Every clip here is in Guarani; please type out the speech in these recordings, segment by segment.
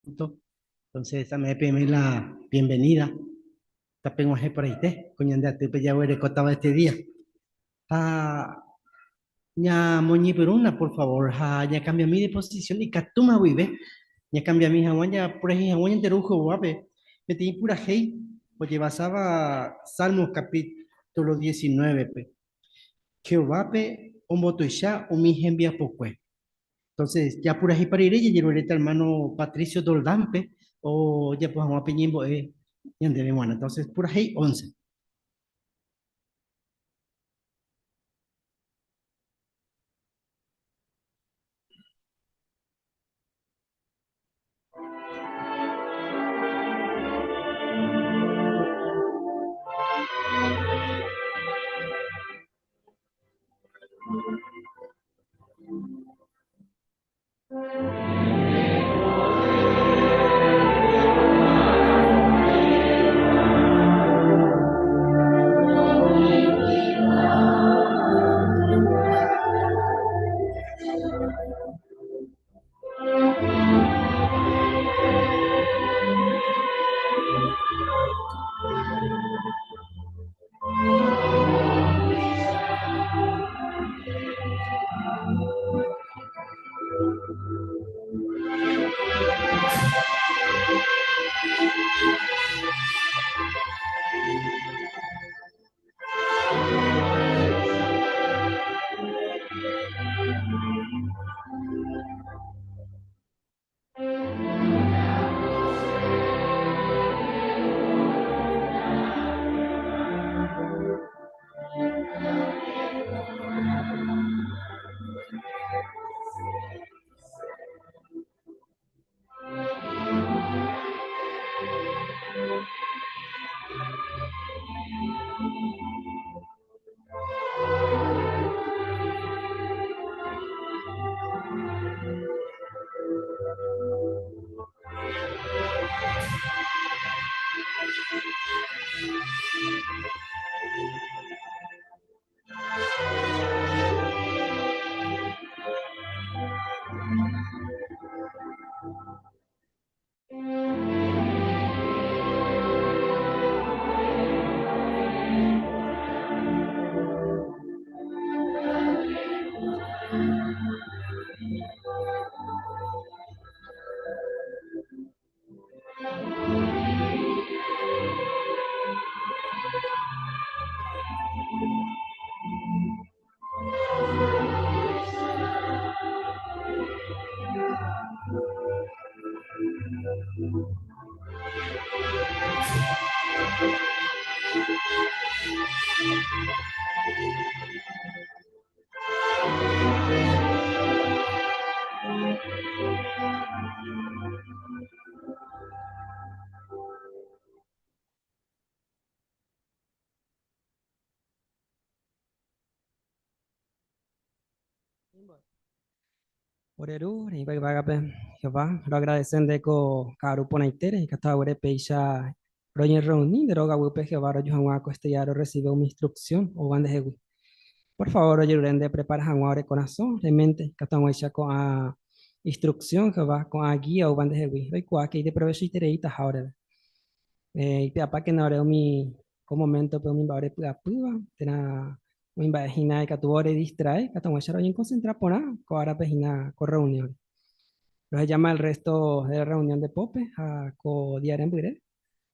Entonces, ame'ẽ la bienvenida. Tapeg̃uahẽ porãite ko ñande atýpe jaguerekótava este día. Ha ñamoñepyrũna, por favor, ha ñakambiami de posición ikatúma guive, ñakambiami hag̃ua japurahéi hag̃ua ñande Ru Jehovápe peteĩ purahéi ojevasáva Salmos capítulo 19-pe. Jehovápe ombotuicha umi hembiapokue. Entonces, japurahéipa rire jajeruréta hermano Patricio Doldán-pe ojapo hag̃ua pe ñembo'e ñandéve g̃uarã. Entonces, purahéi 11. Ore Ru, reĩva yvágape, Jehová, roagradese nde ko ka'aru porãitére, ikatu haguére péicha roñerreuni nde róga guýpe, Jehová, roju hag̃ua ko este día rorresive umi instrucción oúva ndehegui. Por favor, rojerure nde prepara hag̃ua ore korasõ, ore mente, ikatu hag̃uáicha ko'ã instrucción, Jehová, ko'ã guía oúva ndehegui, roikuaáke ideprovechoitereítaha oreve. Ipe'apákena ore umi ko moméntope umi mba'e orepy'apýva térã umi mba'e hína ikatúva oredistrae, ikatu hag̃uáicha roñekonsentra porã ko árape hína ko rreuniónre. Rohejáma el rrésto de la rreunión nde pópe ha ko día rembyre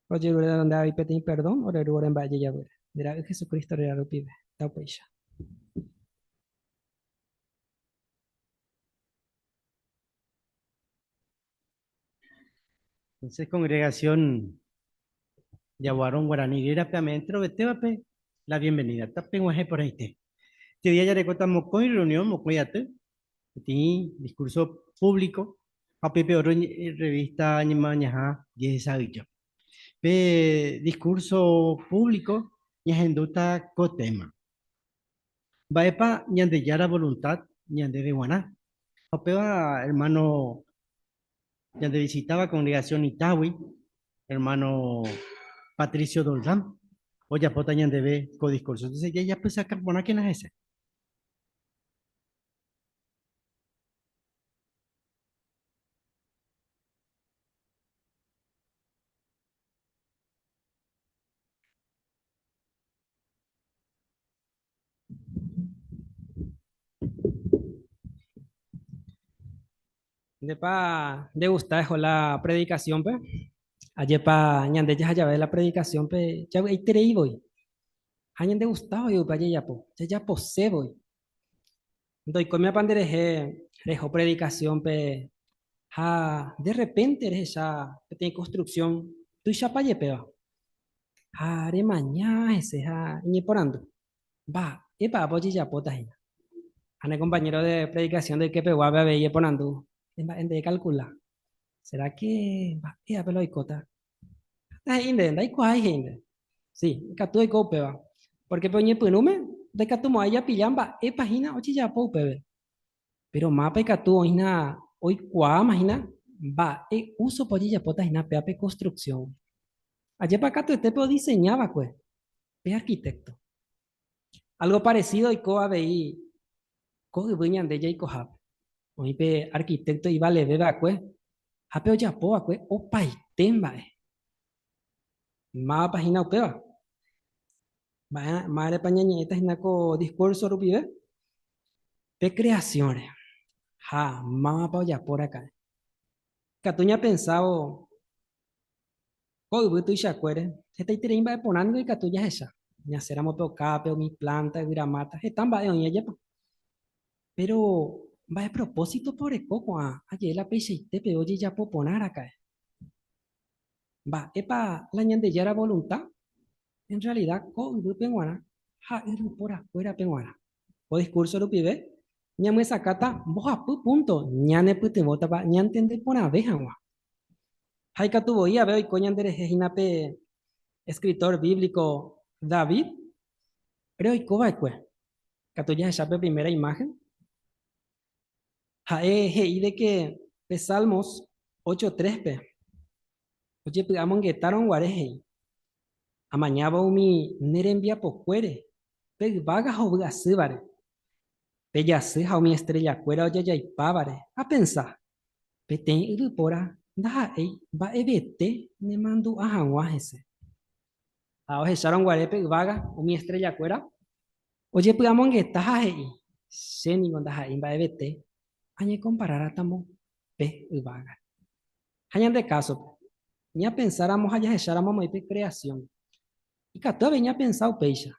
rojerure nde avei peteĩ perdón ore Ru ore mba'e jejavýre, nde Ra'y Jesucristo réra rupive. Taupéicha. Entonces, congregación Yaguarón Guaraní rérape ame'ẽ enterovetévape la bienvenida. Tapeg̃uahẽ porãite. Este día jarekóta mokõi reunión, mokõi aty, peteĩ discurso público ha upépe otro revista ñemañaha jehesa'ỹijo. Pe discurso público ñahendúta ko tema. Mba'épa Ñandejára voluntad ñandéve g̃uarã? Ha upéva, hermano ñandevisitáva congregación Itagui, hermano Patricio Doldán, ojapóta ñandéve ko discurso. Entonces, jajapysaka porãkena hese. Ndépa ndegusta eho la predikasiónpe? Ajépa ñande jaha jave la predikasiónpe javy'aiterei voi. Ha ñandegusta voi upe jajapo, jajapose voi. Ndoikóimapa nderehe reho predikasiónpe ha derrepénte rehecha peteĩ konstruksión tuichapa jepéva. Ha remaña hese ha eñeporandu, Mba'épa apo ojejapóta hína? Ha ne kompañéro de predikasión de ykepeguápe avei eporandu, Mba'e nde ekalkula? Sera ke mba'évape la oikóta? Ha he'i nde, Ndaikuaái he'i nde. Si, ikatu oiko upéva. Pórke pe oñepyrũme ndaikatumo'ãi japilla mba'épa hína ojejapo upépe. Péro mápa ikatu oĩna oikuaáma hína mba'e úsopa ojejapóta hína péva pe konstruksióngui. Ajépa katuete pe odiseña va'ekue pe arkitékto. Álgo paresído oiko avei ko yvy ñande jaikohápe. Oĩ pe arkitékto ivaleve va'ekue ha pe ojapo va'ekue opaite mba'e. Mávapa hína upéva? Mba'érepa ñañe'ẽta hína ko diskúrso rupive? Pe kreasiónre. Ha mávapa ojapo raka'e? Ikatu ñapensávo Ko yvy tuichakuére, hetaiterei mba'e porã ningo ikatu jahecha. Ñasẽramo pe okápe, umi plánta, yvyramáta, heta mba'e oĩ ajépa. Péro, mba'e propósitopa oreko ko'ã ajeve la peichaite peve ojejapo porã raka'e? Mba'épa la Ñandejára volunta? En realida ko yvýpe g̃uarã ha yvyporakuérape g̃uarã. Ko diskúrso rupive ñamyesakãta mbohapy púnto ñanepytyvõtava ñantende porãve hag̃ua. Ha ikatu voi ave oiko ñanderehe hína pe eskritór bíblico David re oiko va'ekue. Ikatu jahecha pe primera imáhen. Ha'e he'i de ke pe Salmos 8:3-pe ojepy'amongetárõ guare he'i, Amañávo umi ne rembiapokuére, pe yvága hovy asývare, pe jasy ha umi estrellakuéra ojajaipávare, apensa, Peteĩ yvypóra ndaha'éi mba'evete nemandu'a hag̃ua hese. Ha ohechárõ guare pe yvága umi estrellakuéra, ojepy'amongeta ha he'i, Che ningo ndaha'éi mba'evete añekomparáramo pe yvágare. Ha ñande kásope, ñapensáramo ha jahecháramo amoĩ pe kreasión, ikatu avei ñapensa upéicha,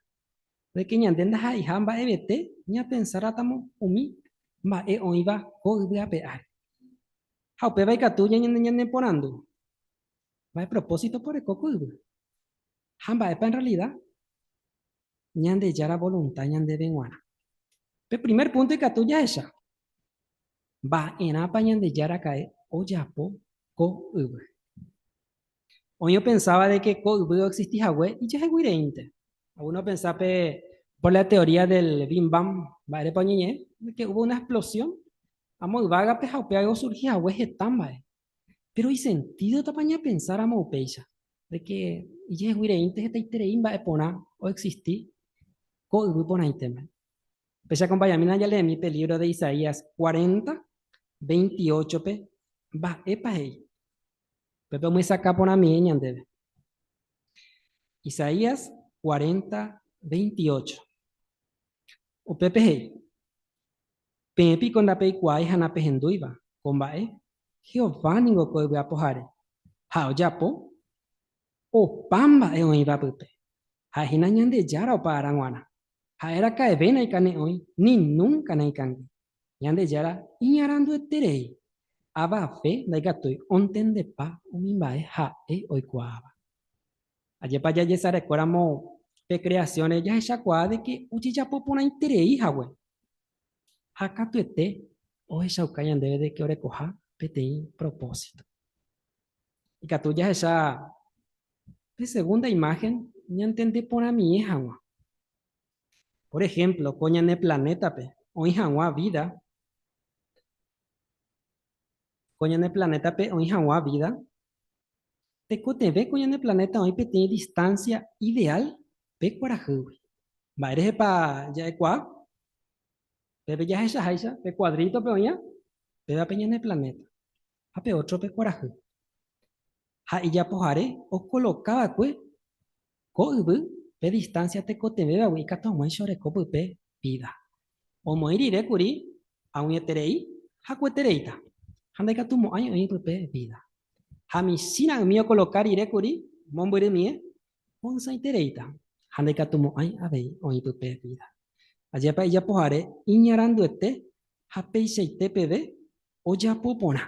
de ke ñande ndaha'eiha mba'evete ñapensáramo umi mba'e oĩva ko yvy ape ári. Ha upéva ikatu ñaneporandu, Mba'e propósitopa oreko ko yvy? Ha mba'épa en realida Ñandejára volunta ñandéve g̃uarã? Pe primer púnto ikatu jahecha, Mba'erãpa Ñandejára ka'e ojapo ko yvy? Oĩ opensáva de que ko yvy oexisti hague ijehegui reínte. Alguno opensa pe por la teoría del Big Bang, mba'érepa oñeñe'ẽ? De que hubo una explosión amo yvágape ha upéva osurgi hague heta mba'e. Péro isentídotapa ñapensáramo upéicha, de que ijehegui reínte hetaiterei mba'e porã oexisti ko yvy porãitéme. Péicha acompañamína jaleemi pe lívro de Isaías 40, 28-pe mba'épa he'i. Upépe omyesakã porãmie ñandéve. Isaías 40, 28. Upépe he'i, Peẽ piko ndapeikuaái ha napehendúiva ko mba'e? Jehová ningo ko yvy apohare, ha ojapo opa mba'e oĩva pype. Ha'e hína Ñandejára opa ára g̃uarã. Ha'e araka'eve naikane'õi ni núnka naikangy. Ñandejára iñarandueterei, avave ndaikatúi ontendepa umi mba'e ha'e oikuaáva. Ajépa jajesarekóramo pe kreasiónre jahechakuaa de ke ojejapo porãiterei hague. Ha katuete ohechauka ñandéve de ke orekoha peteĩ propósito. Ikatu jahecha pe segunda imáhen ñantende porãmie hag̃ua. Por ehémplo, ko ñane planétape oĩ hag̃ua vída, ko ñane planétape oĩ hag̃ua vída, tekotevẽ ko ñane planéta oĩ peteĩ distánsia ideál pe kuarahýgui. Mba'érehepa ja'ekuaa? Pépe jahechaháicha pe kuadrítope oĩva, péva pe ñane planéta, ha pe ótro pe kuarahy. Ha ijapohare okoloka va'ekue Ko yvy, pe distánsia tekotevẽvagui ikatu hag̃uáicha oreko pype vída. Omoĩ rire kuri ag̃uieterei ha kuetereíta. ha ndaikatumo'ãi oĩ pype vida. Ha michĩ ra'ymi okoloka rire kuri mombyrymie, ho'ysãitereíta ha ndaikatumo'ãi avei oĩ pype vida. Ajépa ijapohare iñaranduete ha peichaite peve ojapo porã.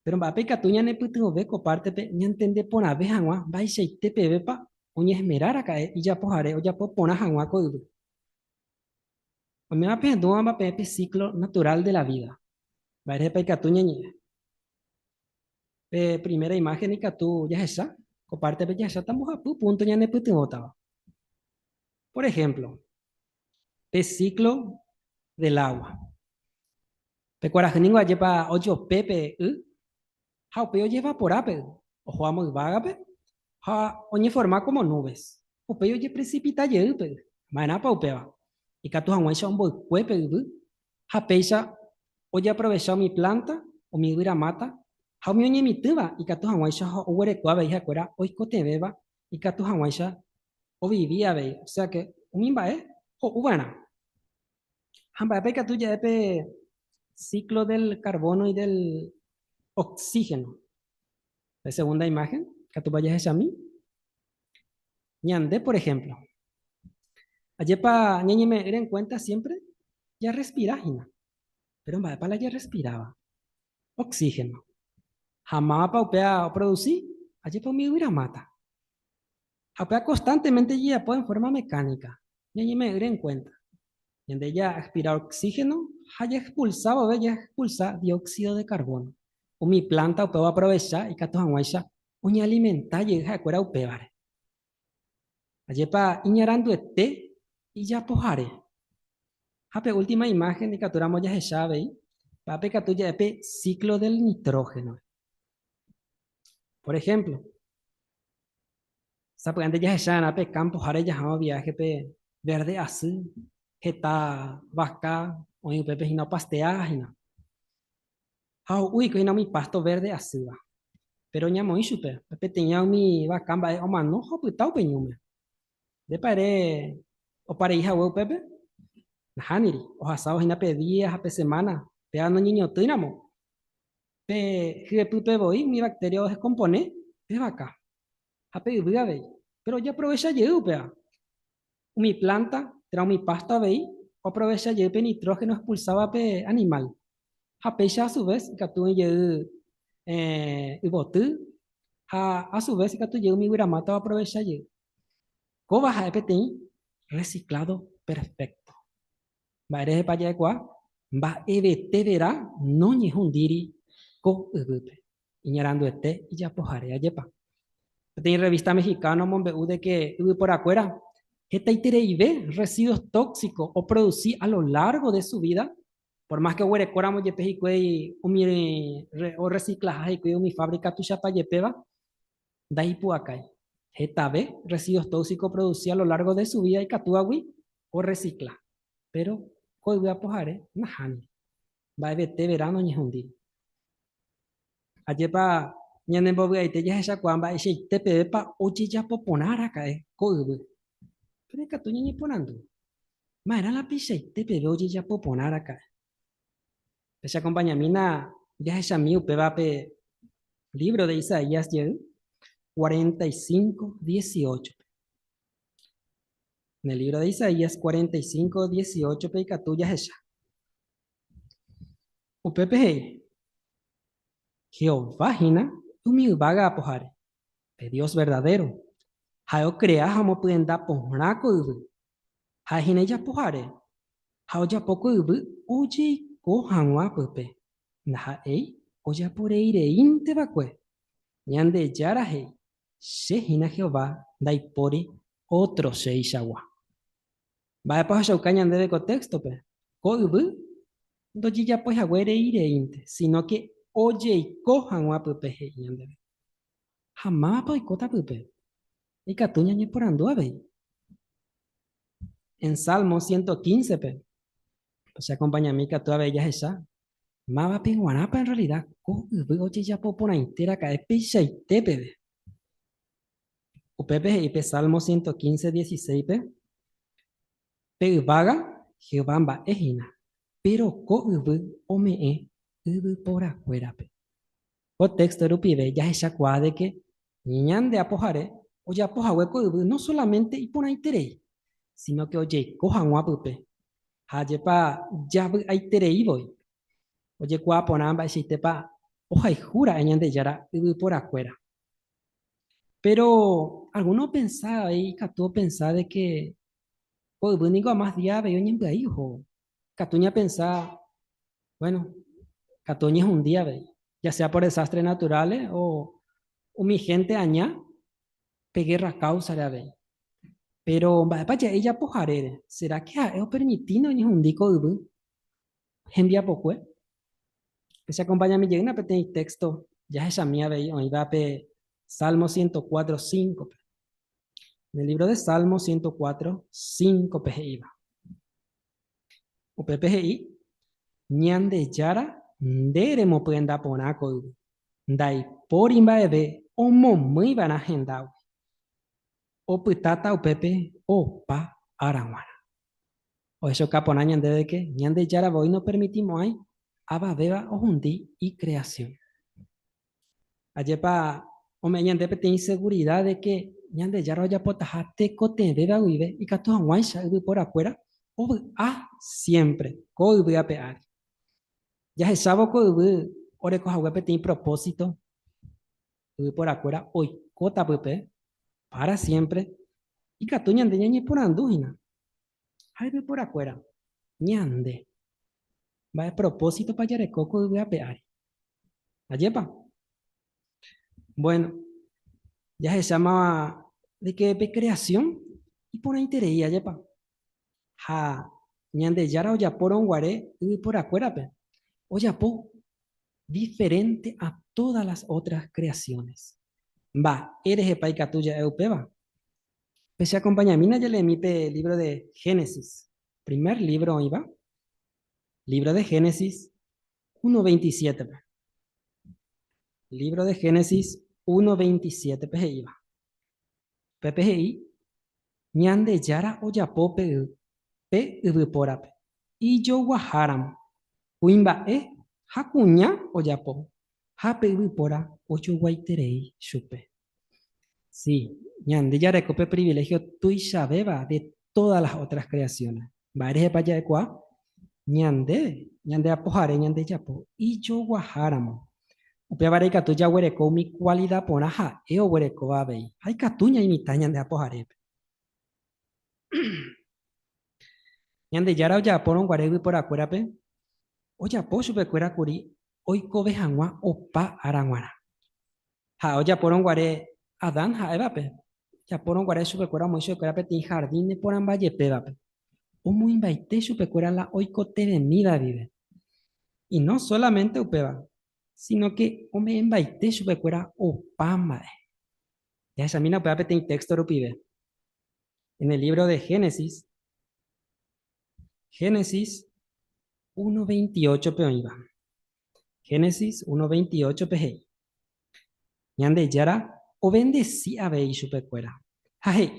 Péro mba'épa ikatu ñanepytyvõve ko pártepe ñantende porãve hag̃ua mba'eichaite pevépa oñehmera raka'e ijapohare ojapo porã hag̃ua ko yvy? Oiméva pehendúvamba peẽ pe ciclo natural de la vida. Mba'érehepa ikatu ñañe'ẽ? Pe primera imagen ikatu jahecha, ko pártepe jahecháta mbohapy punto ñanepytyvõtava. Por ejemplo, pe ciclo del agua. Pe kuarahy ningo ajépa ojope pe y ha upéi ojevapora pe y, oho amo yvágape ha oñeforma kómo nubes. Upéi ojeprecipita jey pe y. Ma'erãpa upéva? Ikatu hag̃uáicha omboykue pe yvy ha péicha ojeaprovecha umi plánta, umi yvyramáta ha umi oñemitỹva ikatu hag̃uáicha oguereko avei ha'ekuéra oikotevẽva ikatu hag̃uáicha ovivi avei, osea ke umi mba'e ho'u va'erã. Ha mba'épa ikatu ja'e pe ciclo del carbono y del oxígeno? Pe segunda imagen, ikatúpa jahechami? Ñande, por ejemplo, ajépa ñañeme'ẽre en cuenta siempre jarrespira hína. Pero mba'épa la jarrespiráva? Oxígeno. Ha mávapa upéva oproduci? Ajépa umi yvyramáta. Ha upéva constantemente jajapo en forma mecánica, ñañeme'ẽre en cuenta. Ñande jaaspira oxígeno ha jaexpulsa vove jaexpulsa dióxido de carbono. Umi plánta upéva oaprovecha ikatu hag̃uáicha oñealimenta jey ha'ekuéra upévare. Ajépa iñaranduete ijapohare. Ha pe última imagen ikatúramo jahecha avei, pápe ikatu ja'e pe ciclo del nitrógeno. Por ejemplo, Sapy'ánte jahecha'erã pe kámpo háre jaháva viáhepe vérde asy, heta vaka oĩ upépe hína opastea hína. Ha ho'u hikuái hína umi pásto vérde asýva. Péro ñamoĩ chupe, peteĩva umi vaka mba'e omano ha opyta upe ñúme. Ndépa ere opa rei hague upépe? Nahániri, ohasávo hína pe día ha pe semána, péva noñeñotỹiramo, pe hyepýpe voi umi bacteria odeskompone pe vaka. ha pe yvy avei. Péro ojeaprovecha jey upéva. Umi plánta térã umi pásto avei oaprovecha jey pe nitrógeno expulsáva pe animál. Ha péicha a su ves ikatu oĩ jey yvoty ha a su ves ikatu jey umi yvyramáta oaprovecha jey. Kóva ha'e peteĩ reciclado perfecto. Mba'érehepa ja'ekuaa? Mba'evete vera noñehundíri ko yvýpe. Iñaranduete ijapohare ajépa. Peteĩ revista mexicana omombe'u de que yvyporakuéra hetaitereive residuos tóxicos oproduci a lo largo de su vida, por más que oguerekóramo jepe hikuái umi orreciclaha hikuái umi fábrica tuichapa jepéva, ndaipu'akái. Hetave residuos tóxicos oproduci a lo largo de su vida ikatúvagui orrecicla. Péro ko yvy apohare nahániri. Mba'evete verano oñehundi. Ajépa ñanembovy'aite jahechakuaa mba'eichaite pevépa ojejapo porã raka'e ko yvy. Péro ikatu ñañeporandu, Ma'erã la peichaite peve ojejapo porã raka'e? Pecheakompañamína jahechami upéva pe lívro de Isaías jey 45, 18-pe. En el lívro de Isaías 45, 18-pe ikatu jahecha. Upépe he'i, Jehová hína umi yvága apohare, pe Dios verdadéro. Ha'e okrea ha omopyenda porã ko yvy. Ha'e hína ijapohare ha ojapo ko yvy ojeiko hag̃ua pype. Ndaha'éi ojapo rei reínte va'ekue. Ñandejára he'i, Che hína Jehová, ndaipóri ótro cheichagua. Mba'épa ohechauka ñandéve ko téxtope? Ko yvy ndojejapói hague rei reínte, síno ke ojeiko hag̃ua pype he'i ñandéve. Ha mávapa oikóta pype? Ikatu ñañeporandu avei. En Salmo 115-pe, che akompañami ikatu avei jahecha mávape g̃uarãpa en realida ko yvy ojejapo porãite raka'e peichaite peve. Upépe he'i pe Salmo 115, 16-pe, Pe yvága Jehová mba'e hína, péro ko yvy ome'ẽ yvyporakuérape. Ko téxto rupive jahechakuaa de ke ñande Apohare ojapo hague ko yvy no solamente iporãiterei, síno ke ojeiko hag̃ua pype. Ha ajépa javy'aiterei voi. Ojekuaa porã mba'eichaitépa ohayhu ra'e Ñandejára yvyporakuéra. Péro algúno opensa avei ikatu opensa de ke ko yvy ningo amás día avei oñembyai ohóvo. Ikatu ñapensa, bueno, katu oñehundi avei, ya sea por desastres naturales o umi hénte aña pe gérra káusare avei. Péro mba'épa ja'e ijapoharére? Sera ke ha'e opermitíne oñehundi ko yvy hembiapokue? Che acompañami jeýna peteĩ texto jahechami avei oĩva pe Salmo 104, 5-pe. En el libro de Salmo 104, 5-pe he'íva. Upépe he'i, Ñandejára nde remopyenda porã ko yvy, ndaipóri mba'eve omomýivarã hendágui. Opytáta upépe opa ára g̃uarã. Ohechauka porã ñandéve ke Ñandejára voi nopermitimo'ãi avavéva ohundi ikreasión. Ajépa ome'ẽ ñande peteĩ segurida de ke Ñandejára ojapotaha tekotevẽva guive ikatu hag̃uáicha yvyporakuéra ovy'a siémpre ko yvy ape ári. Jahechávo ko yvy oreko hague peteĩ propósito, yvyporakuéra oikóta pype pára siémpre, ikatu ñande ñañeporandu hína, Ha yvyporakuéra, ñande, mba'e propósitopa jareko ko yvy ape ári? Ajépa? Bueno, jahecháma de que pe creación iporãiterei, ajépa? Ha Ñandejára ojapórõ guare yvyporakuérape, ojapo diferente a todas las otras creaciones. Mba'érehepa ikatu ja'e upéva? Pecheakompañamína jaleemi pe lívro de Génesis, primer lívro oĩva, lívro de Génesis 1.27-pe. Lívro de Génesis 1.27-pe he'íva. Upépe he'i, Ñandejára ojapo pe pe yvypórape, ijoguaháramo, kuimba'e ha kuña ojapo, ha pe yvypóra ojoguaiterei chupe. Sí, ñande jareko pe priviléhio tuichavéva de todas las otras creaciones. Mba'érehepa ja'ekuaa? Ñande, ñande Apohare ñandejapo ijoguaháramo. Upévare ikatu jaguereko umi kualida porã ha'e oguerekóva avei, ha ikatu ñaimita ñande Apoharépe. Ñandejára ojapórõ guare yvyporakuérape, ojapo chupekuéra kuri oikove hag̃ua opa ára g̃uarã. Ha ojapórõ guare Adán ha Évape, ojapórõ guare chupekuéra omoĩ chupekuéra peteĩ hardín neporãmba jepévape, omoĩmbaite chupekuéra la oikotevẽmíva guive. Y no sólamente upéva, síno ke ome'ẽmbaite chupekuéra opa mba'e. Jahechamína upéva peteĩ téxto rupive. En el libro de Génesis, Génesis 1.28-pe oĩva. Génesis 1.28-pe he'i, Ñandejára ovendesi avei chupekuéra, ha he'i,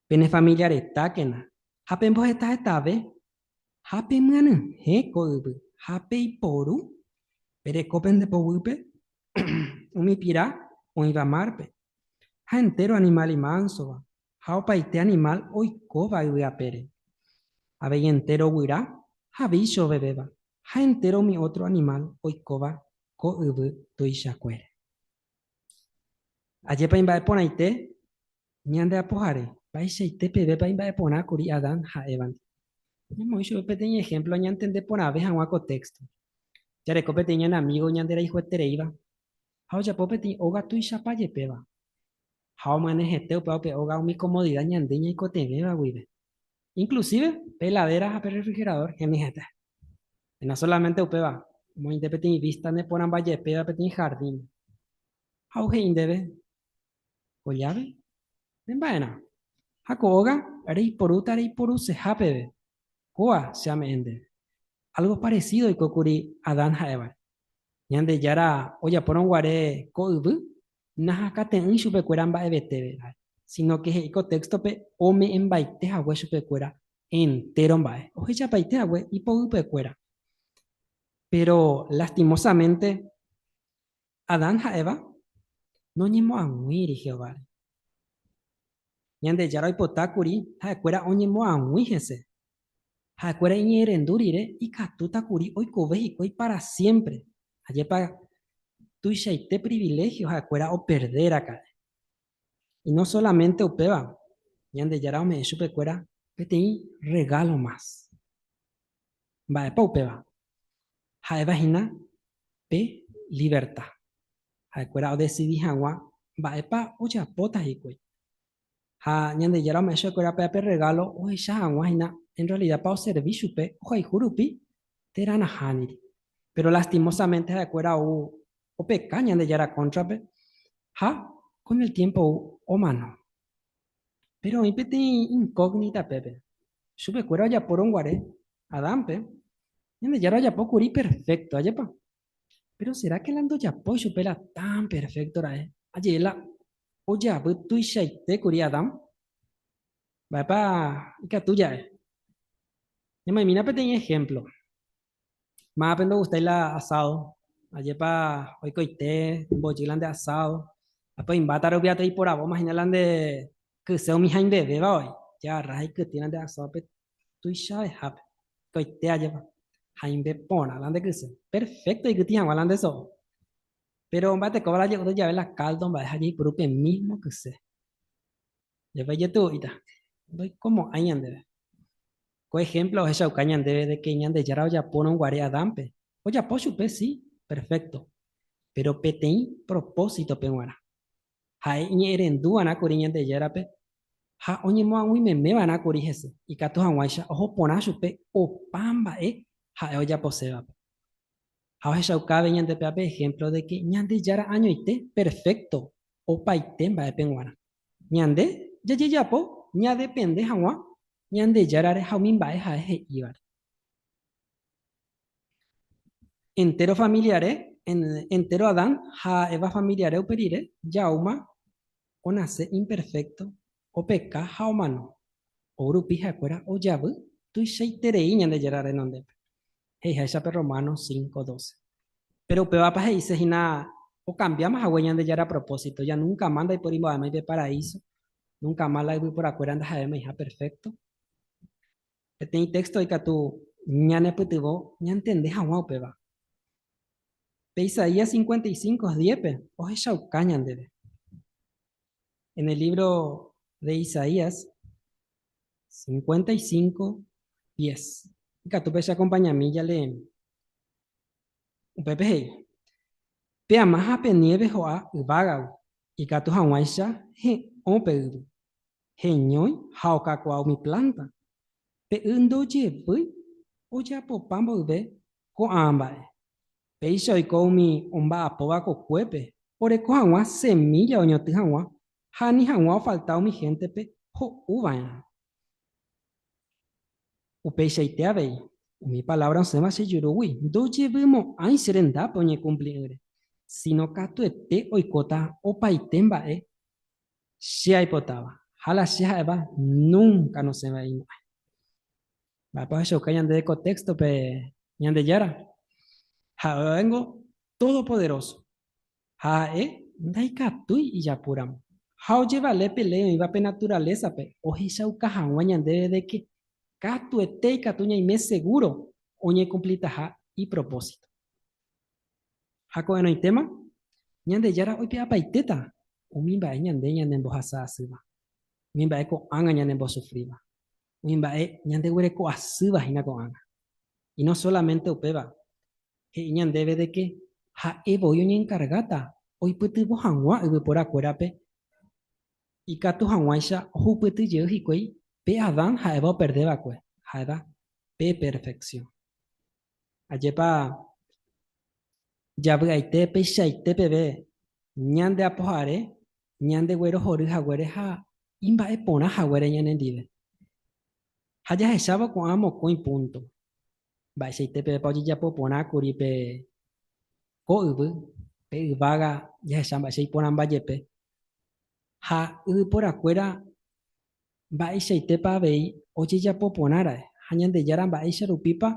Pene família retákena, ha pemboheta hetave, ha pemyanyhẽ ko yvy, ha peiporu pereko pende poguýpe umi pira oĩva márpe, ha entéro animál imánsova, ha opaite animál oikóva yvy apére. Avei entéro guyra ha vícho ovevéva, ha entéro umi ótro animál oikóva ko yvy tuichakuére. Ajépa imba'eporãite ñande Apohare, mba'eichaite pevépa imba'eporã kuri Adán ha Évandi. Ñamoĩ chupe peteĩ ehémplo ñantende porãve hag̃ua ko téxto. Jareko peteĩ ñane amígo ñanderayhuetereíva ha ojapo peteĩ óga tuichapa jepéva. Ha omyanyhẽte upéva upe óga umi komodida ñande ñaikotevẽva guive. Inklusíve pe heladéra ha pe rrefriheradór henyhẽte. No solamente upéva, omoĩnte peteĩ vísta neporãmba jepéva peteĩ hardín. Ha ou he'i ndéve, Ko lláve ne mba'erã, ha ko óga reiporúta reiporuseha peve, kóa che ame'ẽ ndéve. Álgo paresído oiko kuri Adán ha Évare. Ñandejára ojapórõ guare ko yvy, nahakate'ỹi chupekuéra mba'eveteve, síno ke he'i ko téxtope ome'ẽmbaite hague chupekuéra entéro mba'e, ohechapaite hague ipoypekuéra. Péro lastimósamente Adán ha Eva noñemoag̃uíri Jehováre. Ñandejára oipota kuri ha'ekuéra oñemoag̃ui hese. Ha'ekuéra iñe'ẽrendu rire ikatúta kuri oikove hikuái pára siémpre. Ajépa tuichaite priviléhio ha'ekuéra operde raka'e! Y no solamente upéva, Ñandejára ome'ẽ chupekuéra peteĩ rregálo mas. Mba'épa upéva? Ha'éva hína pe liverta. Ha'ekuéra odesidi hag̃ua mba'épa ojapóta hikuái. Ha Ñandejára ome'ẽ chupekuéra péva pe rregálo ohecha hag̃ua hína en rrealidápa oservi chupe ohayhu rupi térã nahániri. Péro lastimósamente ha'ekuéra ou opeka Ñandejára kóntrape ha kon el tiémpo ou omano. Péro oĩ peteĩ inkógnita pépe. Chupekuéra ojapórõ guare Adánpe, Ñandejára ojapo kuri perfékto, ajépa? Péro sera ke la ndojapói chupe la tan perfékto ra'e? Ajeve la ojavy tuichaite kuri Adán? Mba'épa ikatu ja'e? Ñamaimína peteĩ ehémplo. Mávape ndogustái la asádo. Ajépa oikoite mbojy la nde asádo. Ha pe oimbáta rupi ate iporavóma hína la nde kyse umi haimbevéva voi. Jagarra ha ikytĩ la nde asádope tuichavehápe. Oikoite ajépa. Haimbe porã la nde kyse. Perfékto ikytĩ hag̃ua la nde so'o. Péro mba'etekóva la je'úta jave la káldo mba'e ha jaipuru pe mísmo kyse. Jepe ijetu'úita, ndoikomo'ãi ñandéve. Ko ehémplo ohechauka ñandéve de ke Ñandejára ojapórõ guare Adánpe, ojapo chupe si, perfékto, péro peteĩ propósitope g̃uarã. Ha'e iñe'ẽrendu va'erã kuri Ñandejárape ha oñemoag̃ui meme va'erã kuri hese, ikatu hag̃uáicha oho porã chupe opa mba'e ha'e ojaposévape. Ha ohechauka avei ñandépe pe ehémplo de ke Ñandejára añoite perfékto opaite mba'épe g̃uarã. Ñande jajejapo ñadepende hag̃ua Ñandejárare ha umi mba'e ha'e he'ívare. Entéro familiare, entéro Adán ha Eva familiare upe rire jaúma onase imperfékto, opeka ha omano. Ou rupi ha'ekuéra ojavy tuichaiterei Ñandejára renondépe. He'iháicha pe Romanos 5:12. Péro upévapa he'ise hína okambiáma hague Ñandejára propósito, ja núnka ma ndaiporimbo'avémai pe paraíso, núnka ma la yvyporakuéra ndaha'émaiha perfékto. Peteĩ téxto ikatu ñanepytyvõ ñantende hag̃ua upéva. Pe Isaías 55:10-pe ohechauka ñandéve. En el libro de Isaías 55, 10. Ikatu pe che acompañami jaleemi. Upépe he'i, Pe ama ha pe nieve ho'a yvágagui, ikatu hag̃uáicha he'õ pe yvy, heñói ha okakuaa umi plánta. Pe y ndojevýi ojapopa mboyve ko'ã mba'e. Péicha oiko umi omba'apóva kokuépe oreko hag̃ua semílla oñotỹ hag̃ua ha ani hag̃ua ofalta umi héntepe ho'u va'erã. Upeichaite avei, umi palávra osẽva che jurúgui ndojevymo'ãi che rendápe oñekumpli'ỹre, síno katuete oikóta opaite mba'e che aipotáva, ha la che ha'éva núnka nosẽvaimo'ãi. Mba'épa ohechauka ñandéve ko téxtope Ñandejára? Ha'éngo Todopoderóso, ha ha'e ndaikatúi ijapúramo. Ha ojevale pe léi oĩva pe naturalésape ohechauka hag̃ua ñandéve de ke katuete ikatu ñaime segúro oñekumplitaha ipropósito. Ha ko'ẽrõitéma, Ñandejára oipe'apaitéta umi mba'e ñande ñanembohasa asýva, umi mba'e ko'ág̃a ñanembosufríva, umi mba'e ñandeguereko asýva hína ko'ág̃a. Y no solamente upéva, he'i ñandéve de ke ha'e voi oñenkargáta oipytyvõ hag̃ua yvyporakuérape ikatu hag̃uáicha ohupyty jey hikuái pe Adán ha Eva operde va'ekue, ha'éva pe perfeksión. Ajépa javy'aite peichaite peve ñande Apohare ñandeguerohory haguére ha imba'eporã haguére ñanendive. Ha jahechávo ko'ã mokõi púnto, mba'eichaite pevépa ojejapo porã kuri pe ko yvy, pe yvága jahecha mba'éicha iporãmba jepe, ha yvyporakuéra mba'eichaitépa avei ojejapo porã ra'e, ha Ñandejára mba'éicha rupípa.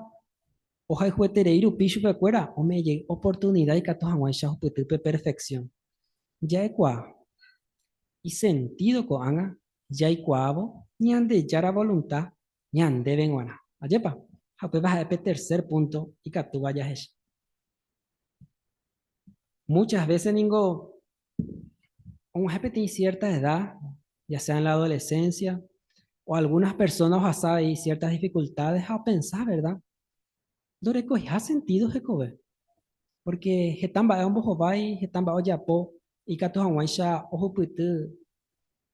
Ohayhueterei rupi chupekuéra ome'ẽ jey oportunida ikatu hag̃uáicha ohupyty pe perfeksión. Ja'ekuaa, isentído ko'ág̃a jaikuaávo Ñandejára volunta ñandéve g̃uarã. Ajépa? Ha upéva ha'e pe tercer púnto ikatúva jahecha. Muchas veces ningo og̃uahẽ peteĩ cierta edad, ya sea en la adolescencia, o algunas personas ohasa avei ciertas dificultades ha opensa, verdad? Ndorekoiha sentido hekove. Porque heta mba'e ombohovái, heta mba'e ojapo ikatu hag̃uáicha ohupyty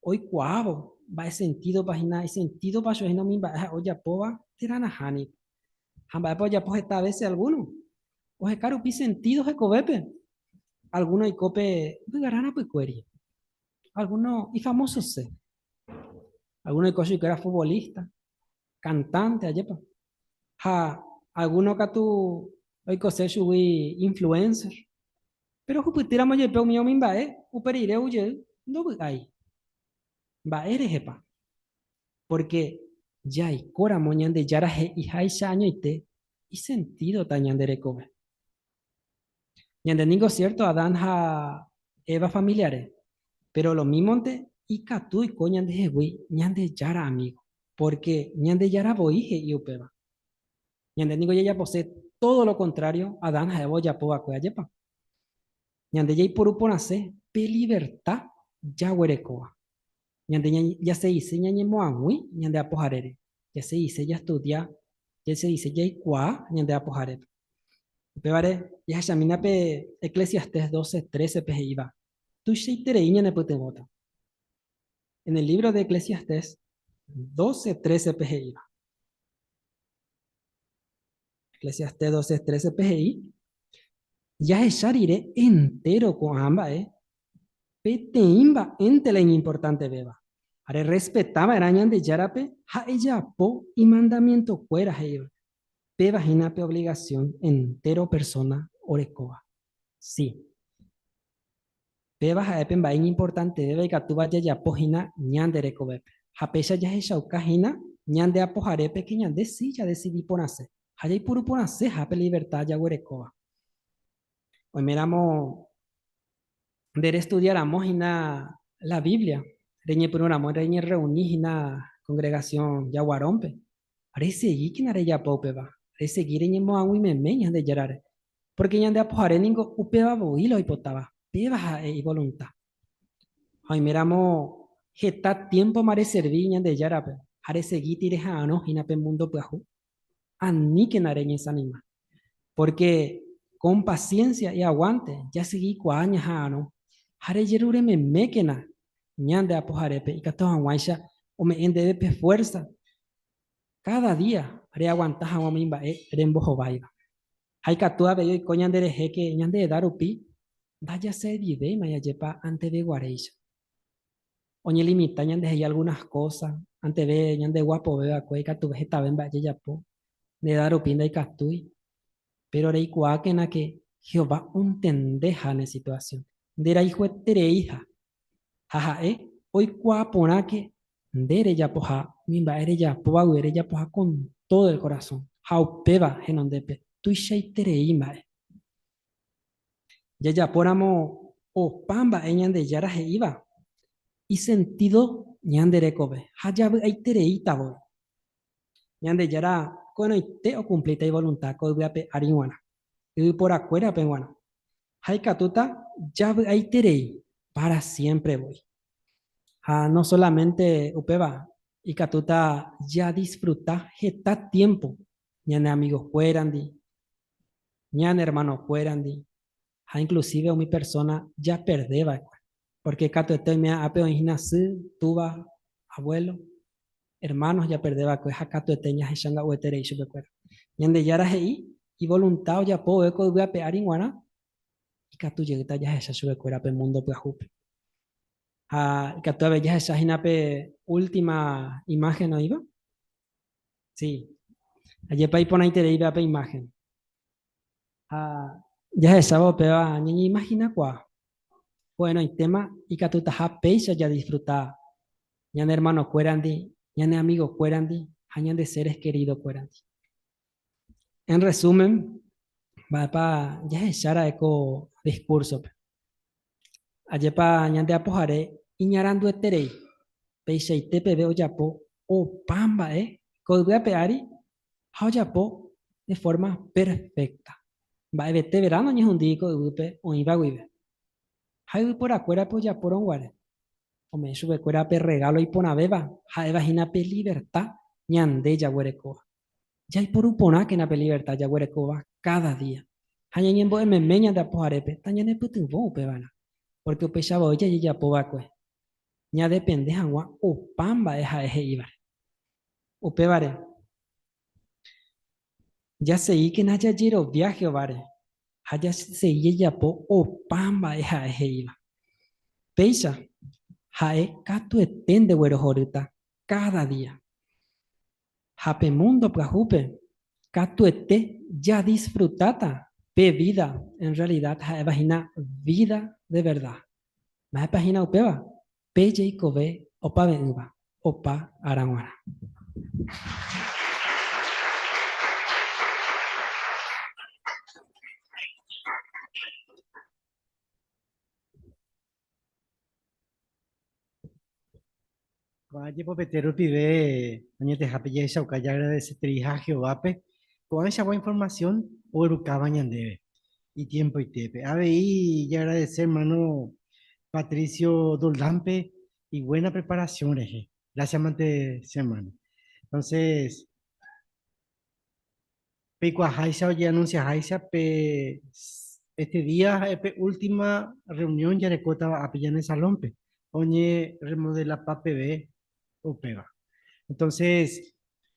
oikuaávo mba'e sentídopa hína, isentídopa chupe hína umi mba'e ha'e ojapóva térã nahániri. Ha mba'épa ojapo heta vése algúno? Oheka rupi sentído hekovépe. Algúno oiko pe vy'arã rapykuéri. Algúno ifamosose. Algúno oiko chuguikuéra futbolísta, kantánte, ajépa. Ha algúno katu oikose chugui influénser. Péro ohupytýramo jepe umi umi mba'e, upe rire ou jey ndovy'ái. Mba'e rehepa? Pórke jaikóramo Ñandejára he'iháicha añoite, isentídota ñande rekove. Ñande ningo siérto Adán ha Eva familiare, péro lomímonte ikatu oiko ñandehegui Ñandejára amígo, pórke Ñandejára voi he'i upéva. Ñande ningo jajapose tódo lo kontrário Adán ha Eva ojapo va'ekue, ajépa? Ñande jaiporu porãse pe liverta jaguerekóva. Ñande jaseise ñañemoag̃ui ñande Apoharére, jaseise jastudia, jaseise jaikuaa ñande Apoharépe. Upévare, jahechamína pe Eclesiastés 12, 13-pe he'íva, Tuichaiterei ñanepytyvõta. En el libro de Eclesiastés 12, 13-pe he'íva. Eclesiastés 12, 13-pe he'i, Jahecha rire entéro ko'ã mba'e, peteĩ mba'énte la iñimportantevéva, rerrespeta va'erã Ñandejárape ha ejapo imandamientokuéra he'íva. Péva hína pe ovligasión entéro persóna orekóva. Si. Péva ha'e pe mba'e iñimportantevéva ikatúva jajapo hína ñande rekovépe. Ha péicha jahechauka hína ñande Apoharépe ke ñande si jadesidi porãse ha jaipuru porãseha pe liverta jaguerekóva. Oiméramo nde restudia ramo hína la Biblia, reñepyrũ ramo reñerreuni hína kongregasión Jaguarónpe, Resegíkena rejapo upéva, resegi reñemoag̃ui meme Ñandejárare, pórke ñande Apohare ningo upéva voi la oipotáva, péva ha'e ivolunta. Ha oiméramo heta tiémpoma reservi Ñandejárape ha resegíti reha'arõ hína pe múndo pyahu, aníkena reñesanima, pórke kon pasiénsia y aguánte jasegikuaa ñaha'arõ ha rejerure memékena ñande Apoharépe ikatu hag̃uáicha ome'ẽ ndéve pe fuérsa káda día reaguanta hag̃ua umi mba'e rembohováiva. Ha ikatu avei oiko ñanderehe ke ñande eda rupi ndajaservivéima jajépa anteveguaréicha. Oñelimita ñandehegui algunas kósa, anteve ñandeguapove va'ekue ikatuve hetave mba'e jajapo, nde eda rupi ndaikatúi. Péro reikuaákena ke Jehová ontendeha ne situasión, nderayhuetereiha Ha ha'e oikuaa porãke nde rejapoha umi mba'e rejapóva guive rejapoha con todo el corazón, ha upéva henondépe tuichaiterei mba'e. Jajapóramo opa mba'e Ñandejára he'íva, isentido ñande rekove ha javy'aitereíta voi. Ñandejára ko'ẽrõite okumplíta ivolunta ko yvy ape ári g̃uarã, yvyporakuérape g̃uarã. Ha ikatúta javy'aiterei pára siémpre voi. Ha no sólamente upéva, ikatúta jadisfruta heta tiémpo ñane amigokuérandi, ñane ermanokuérandi, ha inklusíve umi persóna japerde va'ekue. Pórke katuete oime ápe oĩ hína sy, túva, avuélo, ermáno japerde va'ekue ha katuete ñahechanga'ueterei chupekuéra. Ñandejára he'i ivolunta ojapo vove ko yvy ape ári g̃uarã, ikatu jeýta jahecha chupekuéra pe múndo pyahúpe. Ha ikatu avei jahecha hína pe última imáhen oĩva. Sí, ajépa iporãiterei pe imáhen. Ha jahechávo upéva ñañeimaginakuaa, ko'ẽrõitéma ikatutaha péicha jadisfruta ñane ermanokuérandi, ñane amigokuérandi ha ñande seres queridokuérandi. En resumen, mba'épa jahechára'e ko discurso-pe? Ajépa ñande Apohare iñarandueterei, peichaite peve ojapo opa mba'e ko yvy ape ári ha ojapo de forma perfecta. Mba'evete verano oñehundi ko yvýpe oĩva guive. Ha yvyporakuérape ojapórõ guare, ome'ẽ chupekuéra pe regalo iporãvéva ha'éva hína pe liverta ñande jaguerekóva. Jaiporu porãkena pe liverta jaguerekóva káda día, ha ñañembo'e meme ñande Apoharépe tañanepytyvõ upevarã, pórke upéicha voi jajejapo va'ekue, ñadepende hag̃ua opa mba'e ha'e he'ívare. Upévare, jaseíkena jajerovia Jehováre ha jasegi jajapo opa mba'e ha'e he'íva. Péicha, ha'e katuete ndeguerohorýta káda día. Ha pe múndo pyahúpe katuete jadisfrutáta pe vída en rrealida ha'éva hína vída de verda. Mba'épa hína upéva? Pe jeikove opave'ỹva opa ára g̃uarã. Ko'ã jepopete rupive añetehápe jahechauka jaagradesetereiha Jehovápe ko'ãichagua informasión oguerukáva ñandéve itiempoitépe. Avei jaagradese ermáno Patricio Doldánpe iguéna preparasión rehe. Gracias mante che ermáno. Entonces, Peikuaaháicha ojeanunsiaháicha pe este día ha'e pe última reunión jarekótava ápe ñane salónpe, oñerremodelapa peve upéva. Entonces,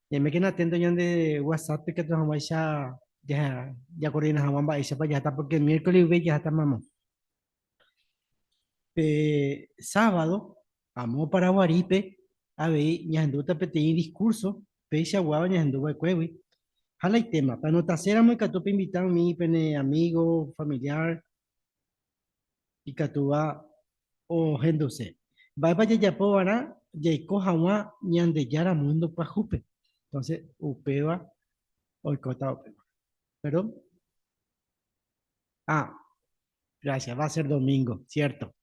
ñaimékena atento ñande WhatsApp-pe ikatu hag̃uáicha jakoordina hag̃ua mba'éichapa jaháta, porque miércoles guive jaháta mamo. Pe sábado, amo Paraguarípe, avei ñahendúta peteĩ discurso peichaguáva ñahendu va'ekuégui. Ha la itéma, peanotaséramo ikatu peinvita umi pene amigo, familiar ikatúva ohenduse. Mba'épa jajapo va'erã jaiko hag̃ua Ñandejára múndo pyahúpe? Entonces, upéva oikóta upéva. Perdón? Ah, gracias, va a ser domingo, cierto.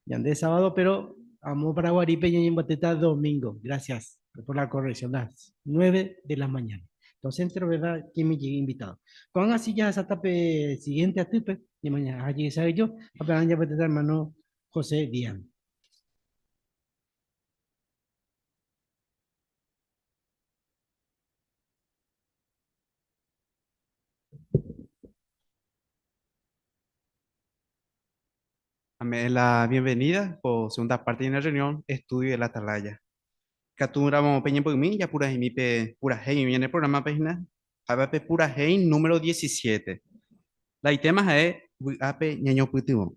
Ñande sábado, pero amo Paraguarípe ñañembotéta domingo. Gracias por la corrección, las 9 de la mañana. Entonces, entre verdad, que me llegue invitado. Con así ya hasta pe siguiente atipe, y mañana allí sabe yo, apenas ya hermano José Díaz. Ame'ẽ la bienvenida ko segunda parte ñane reunión Estudio de la Atalaya. Ikatu ramo pe ñembo'ymi japuraheimi pe purahéi ñane programa-pe hína, ha'éva pe purahéi número 17. La itéma ha'e vy'ápe ñañopytyvõ.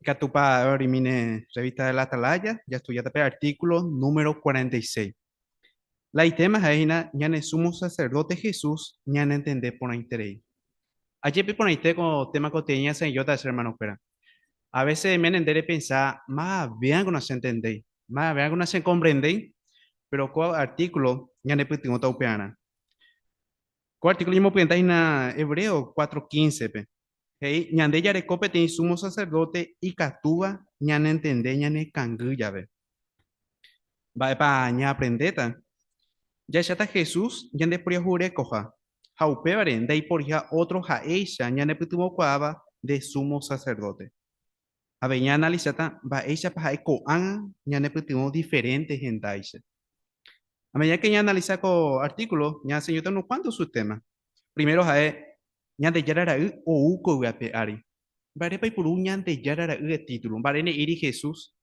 Ikatúpa orimíne revista de La Atalaya, jastudiáta pe artículo número 46. La itema ha'e hína ñane sumo sacerdote Jesús ñanentende porãiterei. Ajépe porãite ko tema koteĩ ñasẽijóta che hermano-kuéra. A veces me nende repensa mave'ãko nachentendéi, mave'ãko nachecomprendéi, pero ko artículo ñanepytyvõta upearã. Ko artículo ñemopyenda hína Hebreo 4:15-pe. He'i, Ñande jareko peteĩ sumo sacerdote ikatúva ñanentende ñanekangy jave. Mba'épa ñaaprendéta? Jahecháta Jesús ñandeporiahurekoha, ha upévare ndaiporiha ótro ha'éicha ñanepytyvõkuaáva nde sumo sacerdote. Avei ñaanalisáta mba'éichapa ha'e ko'ág̃a ñanepytyvõ diferénte hendáicha. A medida ke ñaanalisa ko artíkulo, ñaenseñóta unos kuánto su téma. Primero ha'e, Ñandejára Ra'y ou ko yvy ape ári. Mba'érepa oipuru Ñandejára Ra'y de título? Mba'ére ne'ĩri Jesús?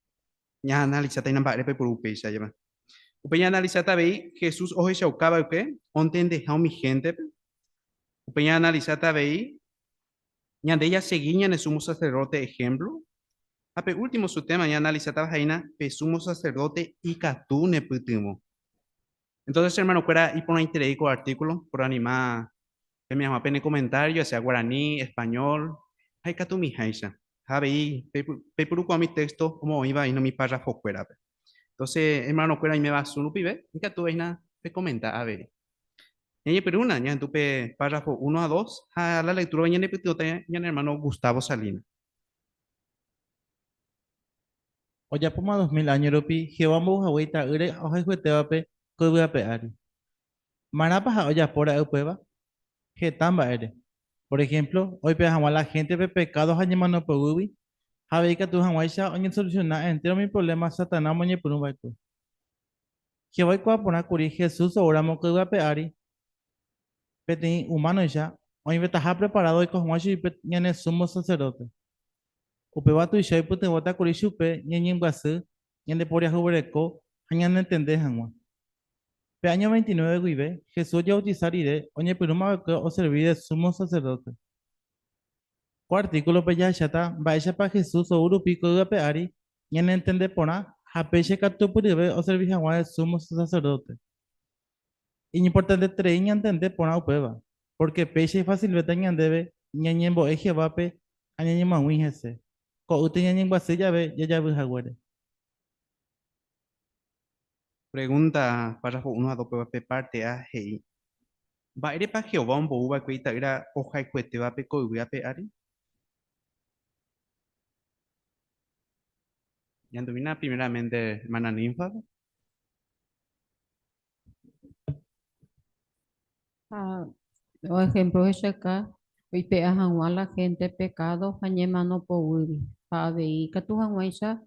Ñaanalisáta hína mba'érepa oipuru upéicha, ajépa. Upéi ñaanalisáta avei Jesús ohechauka va'ekue ontendeha umi héntepe. Upéi ñaanalisáta avei ñande jasegi ñane sumo sacerdote ehémplo. Ha pe último su téma ñaanalisátava ha'éina pe sumo sacerdote ikatu nepytyvõ. Entonces, hermano-kuéra, iporãiterei ko artículo, por anima peme hag̃ua pene comentario, ya sea guaraní, español, ha ikatumiháicha. Ha avei peipurukuaa umi texto omoĩva hína umi párrafo-kuérape. Entonces, hermano-kuéra oiméva Zoom rupive, ikatu hína pekomenta avei. Ñañepyrũna ñahendu pe párrafo uno ha dos ha la lectura ñanepytyvõta ñane hermano Gustavo Salina. Ojapóma 2000 áño rupi, Jehová ombou hague ita'ýre ohayhuetévape ko yvy ape ári. Marãpa ha'e ojapo ra'e upéva? Heta mba'ére. Por ehémplo, oipe'a hag̃ua la héntepe pekádo ha ñemano poguýgui, ha avei ikatu hag̃uáicha oñesolusiona entéro umi provléma Satanás omoñepyrũ va'ekue. Jehová oikuaa porã kuri Jesús oúramo ko yvy ape ári peteĩ umánoicha, oĩvetaha preparádo oiko hag̃ua chupe ñane súmo saserdóte. Upéva tuicha oipytyvõta kuri chupe ñañembyasy, ñandeporiahuvereko ha ñanentende hag̃ua. Pe áño 29 guive, Jesús ojevautisa rire oñepyrũma va'ekue oservi de súmo saserdóte. Ko artíkulope jahecháta mba'éichapa Jesús ou rupi ko yvy ape ári ñanentende porã ha péicha ikatupyryve oservi hag̃ua de súmo saserdóte. Iñimportanteterei ñantende porã upéva, pórke péicha ifasilvéta ñandéve ñañembo'e Jehovápe ha ñañemoag̃ui hese, ko'ýte ñañembyasy jave jajavy haguére. Pregúnta, Párrafo uno ha dos pegua pe párte A he'i, Mba'érepa Jehová ombou va'ekue Ita'ýra ohayhuetévape ko yvy ape ári? Ñandumína primeramente hermana Ninfa. Ha o ejemplo ohechauka oipe'a hag̃ua la gente pecado ha ñemano poguýgui, ha avei ikatu hag̃uáicha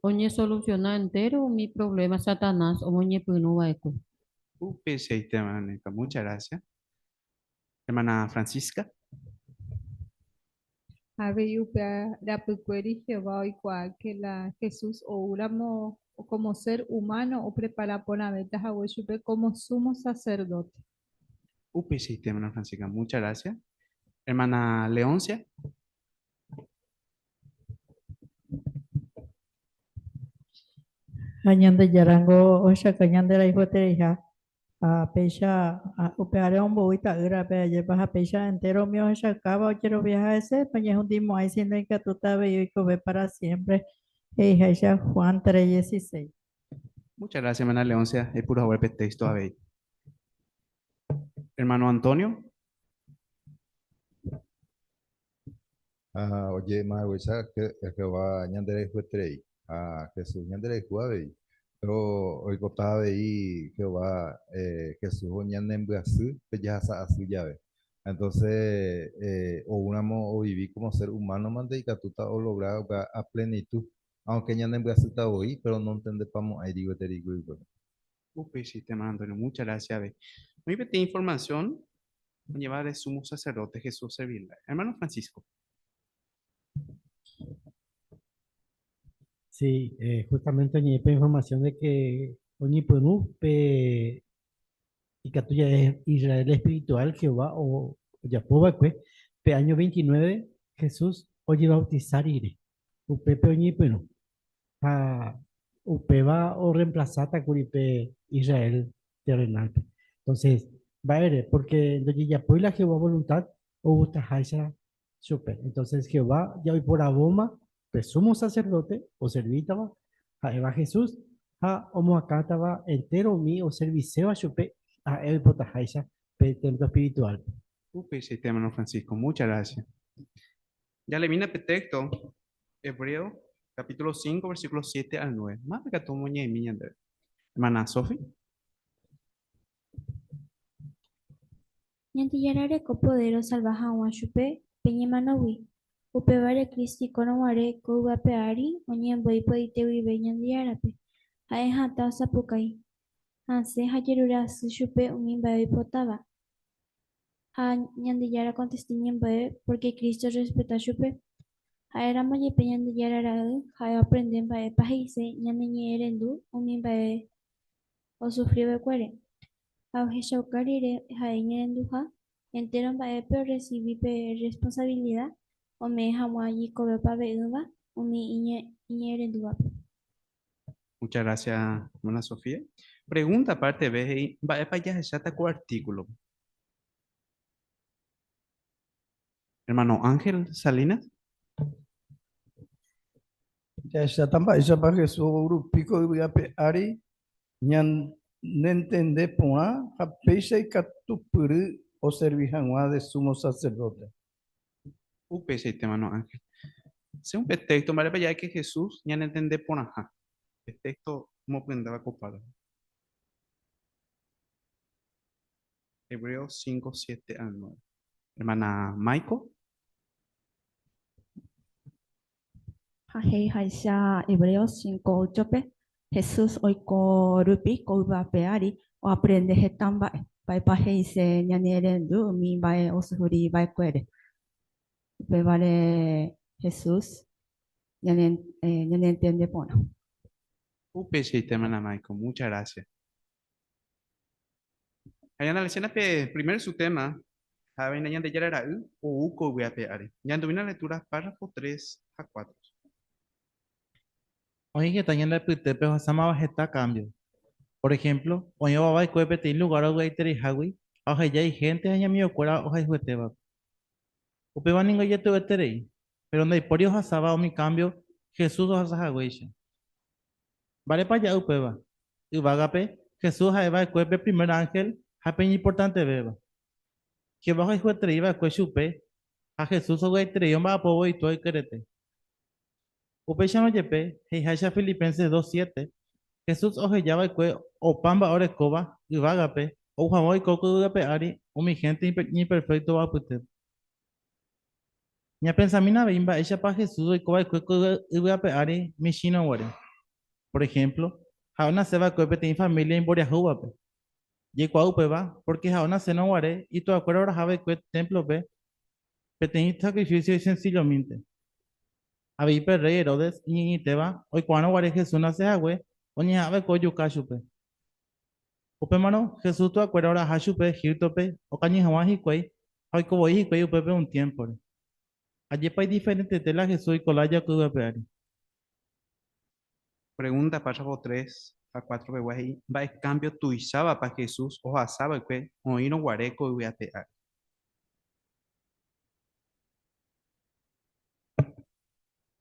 oñesolusiona entéro umi provléma Satanás omoñepyrũ va'ekue. Upeichaite, hermana Ninfa, muchas gracias. Hermana Francisca. Avei upe rapykuéri Jehová oikuaa ke la Jesús oúramo kómo ser umáno oprepara porãvéta hague chupe kómo súmo saserdóte. Upeichaite, hermana Francisca, muchas gracias. Hermana Leoncia. Ha Ñandejárango ohechauka ñanderayhuetereiha Ha péicha, upeáre ombou ita'ýrape, ajépa, ha péicha entéro umi ohechaukáva ojeroviaha hese, noñehundimo'ãi síno ikatúta avei oikove pára siémpre, he'iháicha Juan 3:16. Muchas gracias, hermana Leoncia, eipuru haguére pe texto avei. Hermano Antonio. Ha oje'éma haguéicha Jehová ñanderayhueterei ha Jesús ñanderayhu avei. Péro oipota avei Jehová Jesús ñanembyasy pe jahasa asy jave. Entonce oúramo ovivi como ser humano mante ikatúta ologra upéva a plenitud. Aunque ñanembyasýta voi, péro nontendepamo'ãiri gueteri yvypóra. Upeichaite, hermano Antonio, muchas gracias avei. Oĩ peteĩ información oñe'ẽva de sumo sacerdote Jesús oservirla. Hermano Francisco. Sí, justamente oñe'ẽ pe información de que oñepyrũ pe ikatu ja'e Israel espiritual Jehová ojapo va'ekue pe año 29 Jesús ojebautisa rire. Upépe oñepyrũ ha upéva orreemplasáta kuri pe Israel terrenal-pe. Entonces, mba'ére? Porque ndojejapói la Jehová voluntad ogustaháicha chupe. Entonces, Jehová ja oiporavóma pe sumo sacerdote oservítava, ha'éva Jesús, ha omoakãtava entéro umi oserviséva chupe ha'e oipotaháicha pe témplo espirituálpe. Upéichaite, hermano Francisco, muchas gracias. Ya le pe texto, Hebreo, capítulo 5, versículos 7 al 9. Máva katu omoñe'ẽmi ñandéve. Hermana Sofi. Ñandejára reko podér osalva hag̃ua chupe pe ñemanógui. Upévare Cristo oikórõ guare ko yvy ape ári oñembo'e ipy'aite guive Ñandejárape, ha'e hatã osapukái, hasẽ ha ojerure asy chupe umi mba'e oipotáva. Ha Ñandejára okontesta iñembo'e pórke Cristo orrespeta chupe. Ha'éramo jepe Ñandejára Ra'y, ha'e oaprende mba'épa he'ise ñaneñe'ẽrendu umi mba'e osufri va'ekuére. Ha ohechauka rire ha'e iñe'ẽrenduha, entéro mba'épe orresivi pe rresponsavilida ome'ẽ hag̃ua jeikove opave'ỹva umi iñe'ẽrendúvape. Muchas gracias, hermana Sofía. Pregunta parte B he'i, mba'épa jahecháta ko artículo-pe? Hermano Ángel Salinas. Jahecháta mba'éichapa Jesús ogurupi ko yvy ape ári ñanentende porã ha péicha ikatupyry oservi hag̃ua de sumo sacerdote. Upeichaite, hermano Ángel. Según pe texto, mba'érepa ja'e ke Jesús ñanentende porãha? Pe texto omopyendáva ko párrafo. Hebreos 5, 7 al 9. Hermana Maiko. Ha he'iháicha Hebreos 5, 8-pe, Jesús oiko rupi ko yvy ape ári oaprende heta mba'e. Mba'épa he'ise ñanerendu umi mba'e osuhuri va'ekuére? Upévare Jesús ñanentende porã. Upeichaite, hermana Maiko, muchas gracias. Ha ñaanalisena pe primer su tema, ha'evaína Ñandejára Ra'y ou ko yvy ape ári. Ñanduvina lectura párrafo 3 ha 4. Oĩ heta ñande apytépe ohasámava heta kámbio. Por ehémplo, oĩ ovava'ekue peteĩ lugár ovy'aitereihágui ha oheja ihénte ha iñamigokuéra ohayhuetévape. Upéva ningo ijetu'ueterei, péro ndaipóri ohasáva umi kámbio Jesús ohasa haguéicha. Mba'érepa ja'e upéva? Yvágape, Jesús ha'e va'ekue pe primer ánhel ha pe iñimportantevéva. Jehová ohayhueterei va'ekue chupe ha Jesús ovy'aiterei omba'apóvo Itúa ykerete. Upéicharõ jepe, he'iháicha Filipenses 2:7, Jesús oheja va'ekue opa mba'e orekóva yvágape ou hag̃ua oiko ko yvy ape ári umi hénte iñimperféktova apytépe. Ñapensamína avei mba'éichapa Jesús oiko va'ekue ko yvy ape ári michĩrõ guare. Por ehémplo, ha'e onase va'ekue peteĩ família imboriahúvape. Jaikuaa upéva pórke ha'e onasérõ guare ituakuéra oraha va'ekue témplope peteĩ sakrifísio isensillomínte. Avei pe rréi Herodes iñe'ẽitéva oikuaárõ guare Jesús onase hague oñeha'ã va'ekue ojuka chupe. Upémarõ, Jesús tuakuéra oraha chupe Egíptope okañy hag̃ua hikuái ha oiko voi hikuái upépe un tiémpore. Ajépa idiferentete la Jesús oiko lája ko yvy ape ári. Pregúnta párrafo 3 ha 4 pegua he'i, Mba'e kámbio tuichávapa Jesús ohasa va'ekue oĩrõ guare ko yvy ape ári?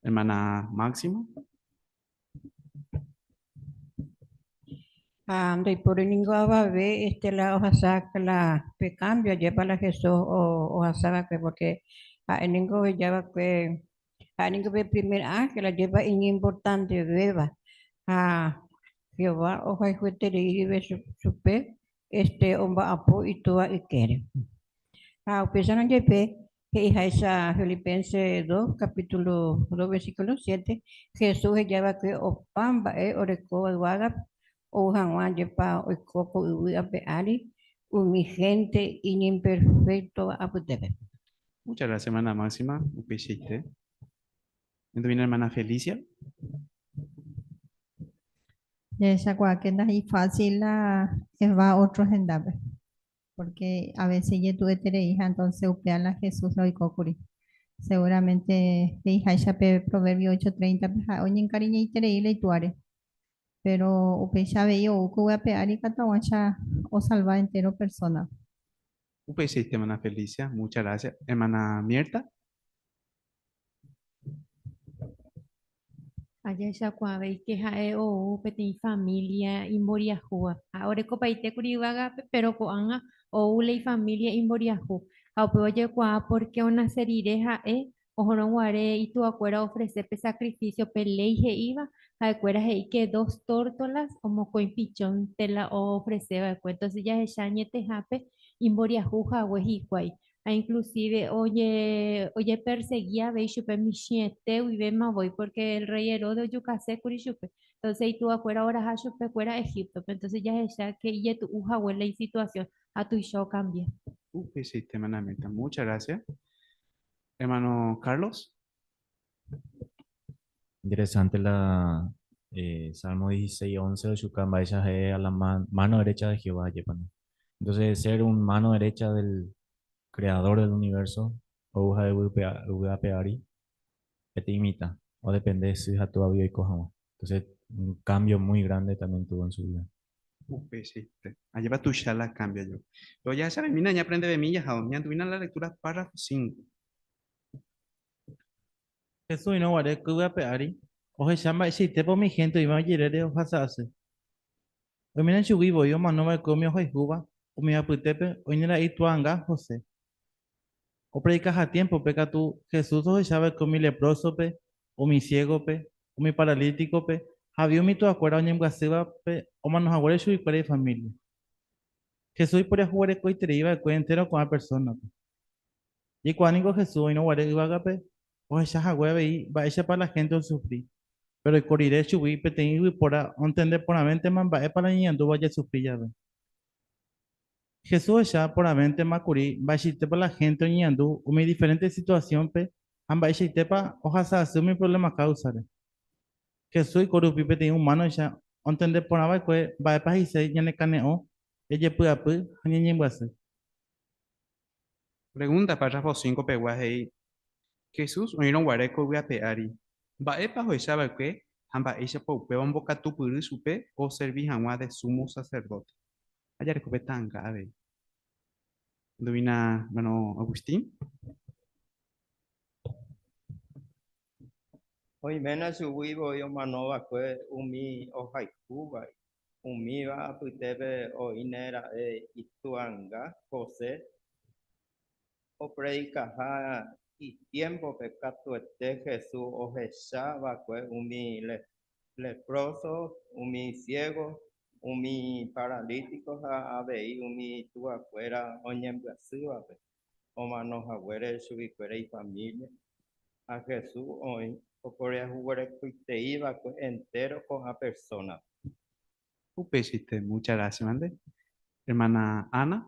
Hermana Máxima. Ha ndaipóri ningo avave este la ohasa la pe cambio ajépa la Jesús ohasa va'ekue porque ha'e ningo oheja va'ekue ha'e ningo pe primer ángel ajépa iñimportantevéva ha Jehová ohayhueterei rive chupe este omba'apo itúva ykére. Ha upéicharõ jepe he'iháicha Filipenses 2, capítulo 2, versículo 7, Jesús heja va'ekue opa mba'e orekóva yvágape ou hag̃ua jepa oiko ko yvy ape ári umi hénte iñimperféktova apytépe. Muchas gracias, hermana Máxima. Upeichaite. Entonces, hermana Felicia. Jahechakuaáke ndaha'éi la eva ótro hendápe. Pórke a vése ijetu'ueterei ha entónse upéva la Jesús la oiko kuri. Seguramente he'iháicha pe Proverbio 8:30-pe ha'e oñenkariñaiterei la itúare. Péro upéicha avei ou ko yvy ape ári ikatu hag̃uáicha osalva entéro persónape. Upeichaite, hermana Felicia, muchas gracias. Hermana Mirta. Ajahechakuaavéi ke ha'e ou peteĩ familia imboriahúva. Ha orekopaite kuri yvágape, péro ko'ág̃a ou la ifamilia imboriahu. Ha upéva ojekuaa pórke onase rire ha'e ohórõ guare ituakuéra oofrese pe sakrifísio pe léi he'íva, ha'ekuéra he'i ke dos tórtolas o mokõi pichónte la oofrese va'ekue. Entónse jahecha añetehápe imboriahu hague hikuái. Ha inclusive oje ojepersegi avei chupe michĩete guivéma voi, porque el rey Herodes ojukase kuri chupe. Entonces itúakuéra oraha chupekuéra Egíptope. Entonces jahecha ke ijetu'u hague la isituación ha tuicha okambia. Upeichaite, hermana Mirta. Muchas gracias. Hermano Carlos. Interesante la eh, Salmo 16, 11 ochuka mba'éicha ha'e a la mano derecha de Jehová jepana. Entonces, ser un mano derecha del creador del universo, ou ha'e yvy ape ári, peteĩ mitã, odepende sy ha túagui oiko hag̃ua. Entonces, un cambio muy grande también tuvo en su vida. Upeichaite. Ajépa tuicha la cambio yo. Pero jahechavemína ñaprendevemi jahao. Ñanduvina la lectura párrafo 5. Jesús oĩrõ guare ko yvy ape ári, ohecha mba'eichaitépa umi hénte oĩva ijerére ohasa asy. Oiméne chugui voi omano va'ekue umi ohayhúva, umi apytépe oĩne ra'e ituanga José. Opredikaha tiémpope katu Jesús ohecha va'ekue umi leprósope, umi siégope, umi paralítikope ha avei umi tuakuéra oñembyasývape omano haguére chuguikuéra ifamília. Jesús iporiahuverekoiterei va'ekue entéro ko'ã persónape. Jaikuaa ningo Jesús oĩrõ guare yvágape ohecha hague avei mba'éichapa la hénte osufri. Péro oiko rire chugui peteĩ yvypóra ontende porãvéntema mba'épa la ñañandúva jasufri jave. Jesús ohecha porãvéntema kuri mba'eichaitépa la hénte oñeñandu umi diferénte situasiónpe ha mba'eichaitépa ohasa asy umi provléma káusare. Jesús oiko rupi peteĩ umánoicha ontende porã va'ekue mba'épa he'ise ñanekane'õ, jajepy'apy ha ñañembyasy. Pregunta párrafo 5 pegua he'i, Jesús oĩrõ guare ko yvy ape ári, mba'épa ohecha va'ekue ha mba'éichapa upéva ombokatupyry chupe oservi hag̃ua de súmo saserdóte? Ha jareko pe ta'anga avei. Nduvina hermano Agustín. Oiméne chugui voi omano va'ekue umi ohayhúva, umíva apytépe oĩne ra'e ituanga José opredikaha itiémpope katuete Jesús ohecha va'ekue umi lepróso, umi siégo, umi paralítiko ha avei umi tuakuéra oñembyasývape. omano haguére chuguikuéra ifamília, ha Jesús oĩ oporiahuverekoitei va'ekue entéro ko'ã persónape. Upeichaite, mucha gracia mante. Hermana Ana.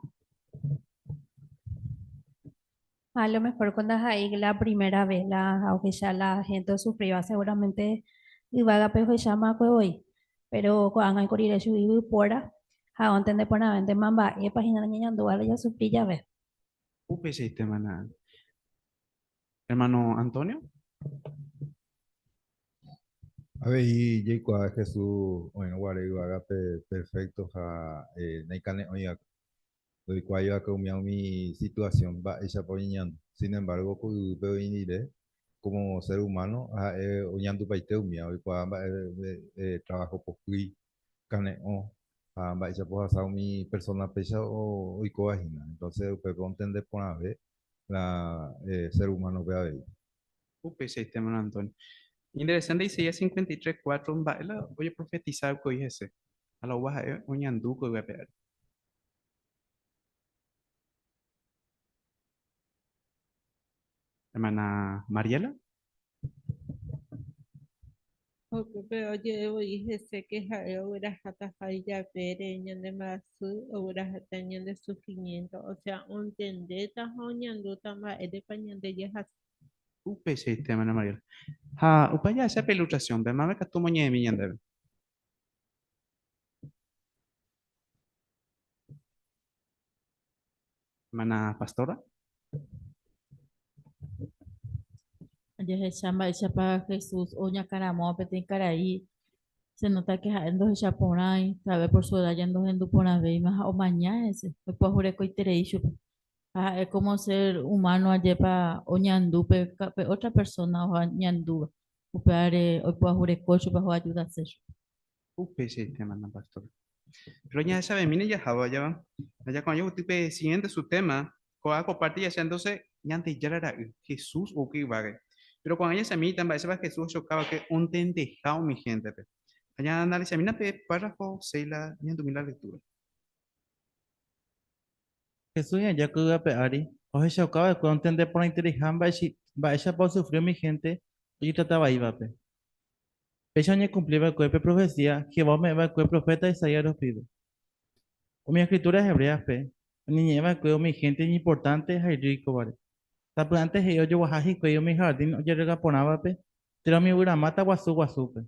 A lo mejor cuando ha'e la primera vez la ohecha la gente osufriva seguramente yvágape ohecháma akue voi. Péro ko'ág̃a oiko rire chugui yvypóra ha ontende porãvéntema mba'épa hína la ñañandúva la jasufri jave. Upeichaite, hermana. Hermano Antonio. Avei jaikuaa Jesús oĩrõ guare yvágape perfecto ha naikane'õi va'ekue. Ndoikuaái va'ekue umi umi situación mba'éichapa oñeñandu. Sin embargo, ko yvýpe oĩ rire, como ser humano, ha'e oñandupaite umíva, oikuaa mba'e trabajo pohýi, kane'õ ha mba'éichapa ohasa umi persona péicha oikóva hína. Entonces, upépe ontende porãve la ser humano-pe avei. Upeichaite, hermano Antonio. Interesante Isaías 53, 4 mba'e la ojeprofetisa va'ekue oĩ hese, ha la oúva ha'e oñandu ko yvy ape ári. Hermana Mariela. Upépe oje'e voi hese ke ha'e oguerahataha ijapére ñande mba'asy, ogueraháta ñande sufrimiénto, osea ontendéta ha oñandúta mba'érepa ñande jahasa. Upeichaite, hermana Mariela. Ha upe jahecha pe ilustración-pe, mave katu omoñe'ẽmi ñandéve. Hermana Pastora. Jahecha mba'éichapa Jesús oñakãramóva peteĩ karai, se nota que ha'e ndohechaporãi, tal vez por su edad ja ndohenduporãvéima ha omaña hese, oipoahurekoiterei chupe. Ha ha'e como ser humano ajépa oñandu pe, pe otra persona oñandúva, upévare oipoahureko chupe ha oayudase chupe. Upeichaite, hermana pastora. Pero ñahechavemíne jahávo ajava. Jako'ã oty pe siguiente su tema, ko'ã ko parte jahecha entonces Ñandejára ra'y, Jesús oky yvágare. Pero ko'ã jahechamíta mba'éichapa Jesús ochoka va'ekue ontendeha umi héntepe. Ha ñaanalisamína pe párrafo 6 la ñandumi la lectura. Jesús ñaja ko yvy ape ári ohechauka va'ekue ontende porãitereiha mba'éichapa osufri umi hénte ojetrata vaívape. Péicha oñekumpli va'ekue pe profesía Jehová ome'ẽ va'ekue proféta Isaías rupive. Umi Escrituras Hebréaspe oñeñe'ẽ va'ekue umi hénte iñimportánte ha irríkovare. Sapy'ánte he'i ojoguaha hikuái umi hardín ojerrega porãvape térã umi yvyramáta guasu guasúpe.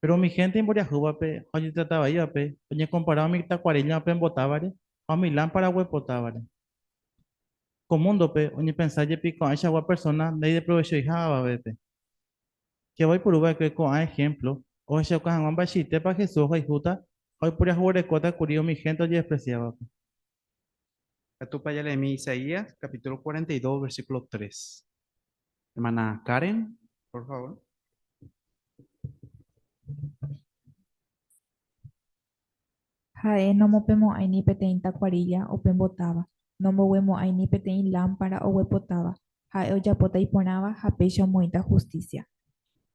Péro umi hénte imboriahúvape ha ojetrata vaívape oñekompara umi takuareña opembotávare ha umi lámpara oguepotávare. Ko múndope oñepensa jepi ko'ãichagua persóna ndaideprovechoiha avavépe. Jehová oipuru va'ekue ko'ã ehémplo ohechauka hag̃ua mba'eichaitépa Jesús ohayhúta ha oiporiahuverekóta kuri umi hénte ojedespresiávape. Katu pajaleemi Isaías capítulo 42 versículo 3. Hermana Karen, por favor. Ha'e nomopemo'ãi ni peteĩ takuarílla opembotáva, nomboguemo'ãi ni peteĩ lámpara oguepotáva, ha'e ojapóta iporãva ha péicha omoĩta hustísia.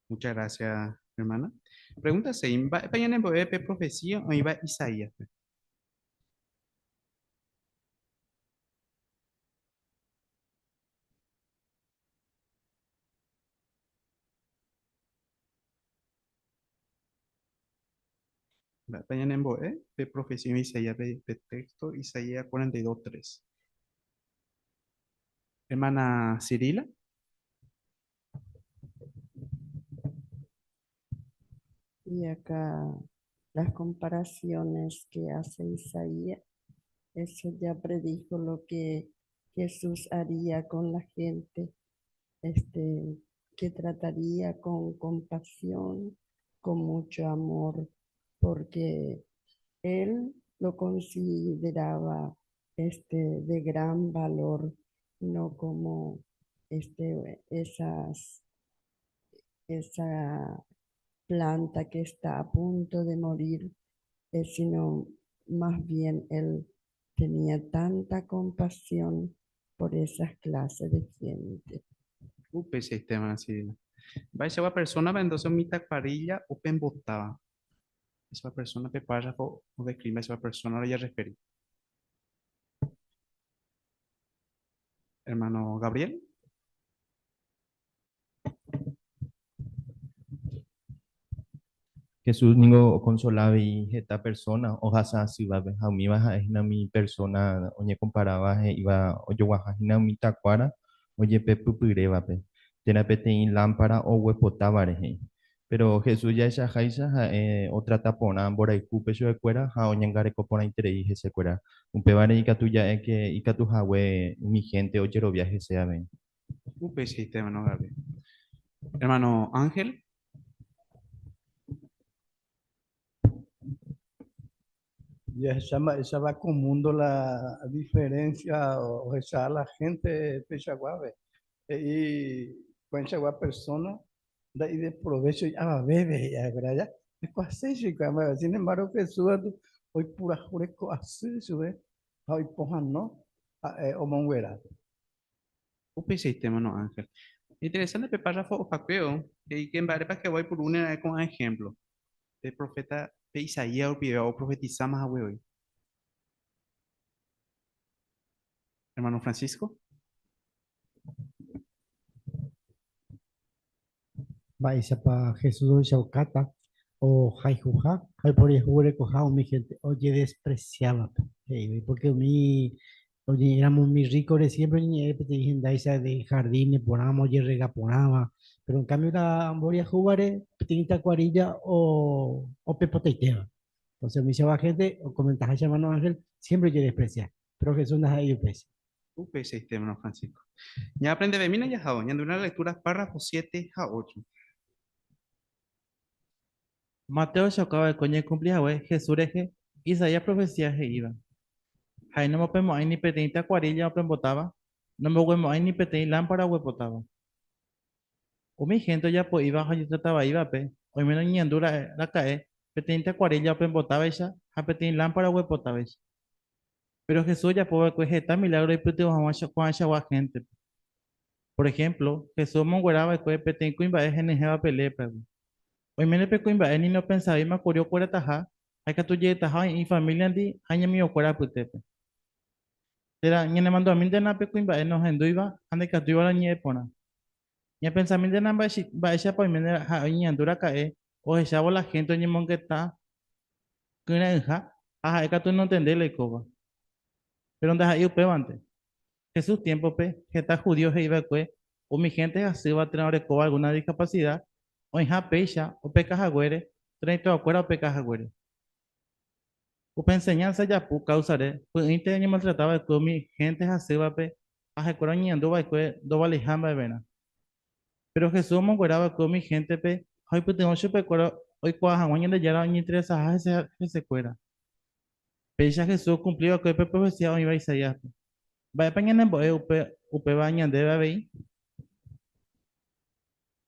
Muchas gracias, hermana. Pregunta 6. Mba'épa ñanembo'e pe profecía oĩva Isaíaspe? Mba'épa ñanembo'e pe profecía Isaíaspe pe texto Isaías 42:3. Hermana Cirila. Y acá las comparaciones que hace Isaías, eso ya predijo lo que Jesús haría con la gente, este, que trataría con compasión, con mucho amor, porque él lo consideraba este, de gran valor, no como este, esas, esa planta que está a punto de morir, eh, sino más bien él tenía tanta compasión por esas clases de gente. Upeichaite, hermana Cirila. Mba'eichagua persona-pa entonces umi takuarílla opembotáva. Esa persona pe párrafo odescribe mba'eichagua persona-ra jarreferi. Hermano Gabriel. Jesús ningo okonsola avei heta persóna ohasa asývape, ha umíva ha'e hína umi persóna oñekomparáva he'íva ojoguaha hína umi takuára ojepepypyrévape, térã peteĩ lámpara oguepotáva rehe. Péro Jesús jahechaháicha ha'e otrata porã mborayhúpe chupekuéra ha oñangareko porãiterei hesekuéra. Upévare ikatu ja'e ke ikatu hague umi hénte ojerovia hese avei. Upeichaite, hermano Gabriel. Hermano Ángel. Jahecha mba'éichapa ko mundo la diferencia ohecha la gente peichaguápe. He'i ko'ãichagua persona nda'ideprovéchoi avavépe he'i ha'ekuéra ja. Oikuaaséi chupekuéra mba'épa. Sin embargo Jesús katu oipurahu reko asy chupe ha oipohãno ha'e omonguera. Upeichaite, hermano Ángel. Interesante pe párrafo opakuévo, he'i ke mba'érepa Jehová oipurúne ra'e ko'ã ejemplo. Pe profeta pe Isaías rupive oprofetisáma hague voi. Hermano Francisco. Mba'éichapa Jesús ohechaukáta ohayhuha ha oiporiahuverekoha umi hénte ojedespresiávape? He'ígui, pórke umi oñe'ẽramo umi rríkore siémpre oñeñe'ẽ peteĩ hendáicha de hardín neporãva, ojerrega porãva, péro en kámbio la mboriahúvare peteĩ takuarílla opepotaitéva. Entonces umichagua hénte okomentaháicha ermáno Ángel, siémpre ojedespresia, péro Jesús ndaha'éi upéicha. Upeichaite, hermano Francisco. Ñaaprendevemína jahávo, ñandúna la lectura párrafo 7 ha 8. Mateo ohechauka va'ekue oñekumpli hague Jesús rehe Isaías profecía he'íva, Ha'e nomopemo'ãi ni peteĩ takuarílla opembotáva, nomboguemo'ãi ni peteĩ lámpara oguepotáva. Umi hénte ojapo'íva ha ojetratavaívape oiméne oñeñandu raka'e peteĩ takuarílla opembotávaicha ha peteĩ lámpara oguepotávaicha. Péro Jesús ojapo va'ekue heta milágro oipytyvõ hag̃ua ko'ãichagua héntepe. Por ehémplo, Jesús omonguera va'ekue peteĩ kuimba'e henyhẽvape lépragui. Oiméne pe kuimba'e ni nopensavéima kuri okuerataha ha ikatu jeytaha oĩ ifamíliandi ha iñamigokuéra apytépe. Térã, ñanemandu'amíntena pe kuimba'e nohendúiva ha ndaikatúiva roñe'ẽ porã. Ñapensamíntena mba'éichapa oiméne ha'e oñeñandu raka'e ohechávo la hénte oñemongeta kyre'ỹha ha ha'e katu nontendéi la oikóva. Péro ndaha'éi upévante. Jesús tiémpope, heta judío he'i va'ekue umi hénte hasýva térã orekóva algúna diskapasida oĩha péicha opeka haguére térã ituakuéra opeka haguére. Upe enseñánsa japu káusare, py'ỹinte oñemaltrata va'ekue umi hénte hasývape ha ha'ekuéra oñeñandu va'ekue ndovaleiha mba'everã. Péro Jesús omonguera va'ekue umi héntepe ha oipytyvõ chupekuéra oikuaa hag̃ua Ñandejára oñeinteresaha hesekuéra. Péicha Jesús okumpli va'ekue pe profesía oĩva Isaíaspe. Mba'épa ñanembo'e upéva ñandéve avei?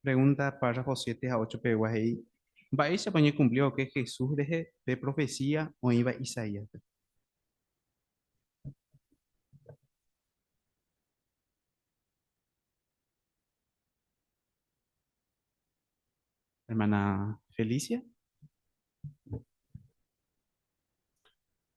Pregúnta párrafo 7 ha 8 pegua he'i, Mba'éichapa oñekumpli va'ekue Jesús rehe pe profesía oĩva Isaíaspe? Hermana Felicia.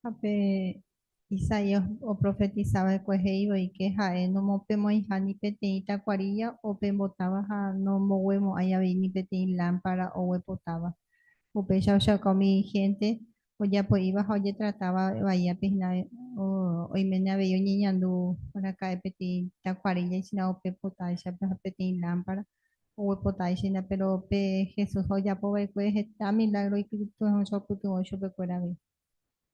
Ha pe Isaías oprofetisa va'ekue he'i voi ke ha'e nomopemoĩha ni peteĩ takuarílla opembotáva ha nomboguemo'ãi avei ni peteĩ lámpara oguepotáva. Upéicha ohechauka umi hénte ojapo'íva ha ojetratáva vaíape hína oiméne avei oñeñandu raka'e peteĩ takuarílla hína opepotáicha ha peteĩ lámpara oguepotáicha hína, péro pe Jesús ojapo va'ekue heta milágro oipytyvõ opytyvõ chupekuéra avei.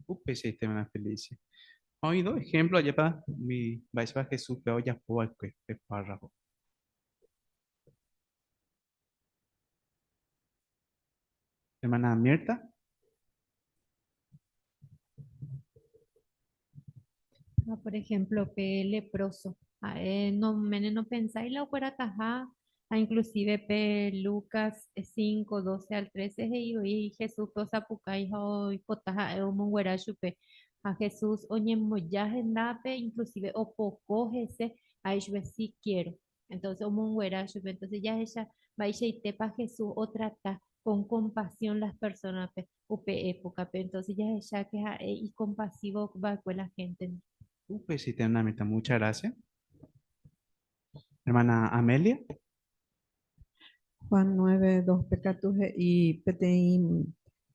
Upeichaite hermana Felicia. Ha oĩ dos ejemplo ajépa umi mba'éichapa Jesús pe ojapo va'ekue pe párrafo. Hermana Mirta. Ha, por ejemplo, pe leproso, ha'e noméne nopensái la okuerataha, ha inclusive pe Lucas 5, 12 al 13 he'i voi Jesúspe osapukái ha oipota ha'e omonguera chupe. Ha Jesús oñemboja hendápe, inclusive opoko hese, ha he'i chupe, Si quiero. Entonces omonguera chupe. Entonces jahecha mba'eichaitépa Jesús otrata con compasión las personas-pe upe época-pe. Entonces jahecha que ha'e icompasivo va'ekue la gente-ndi. Upe si te una mitad. Muchas gracias. Hermana Amelia. Juan 9, 2 pe katu he'i peteĩ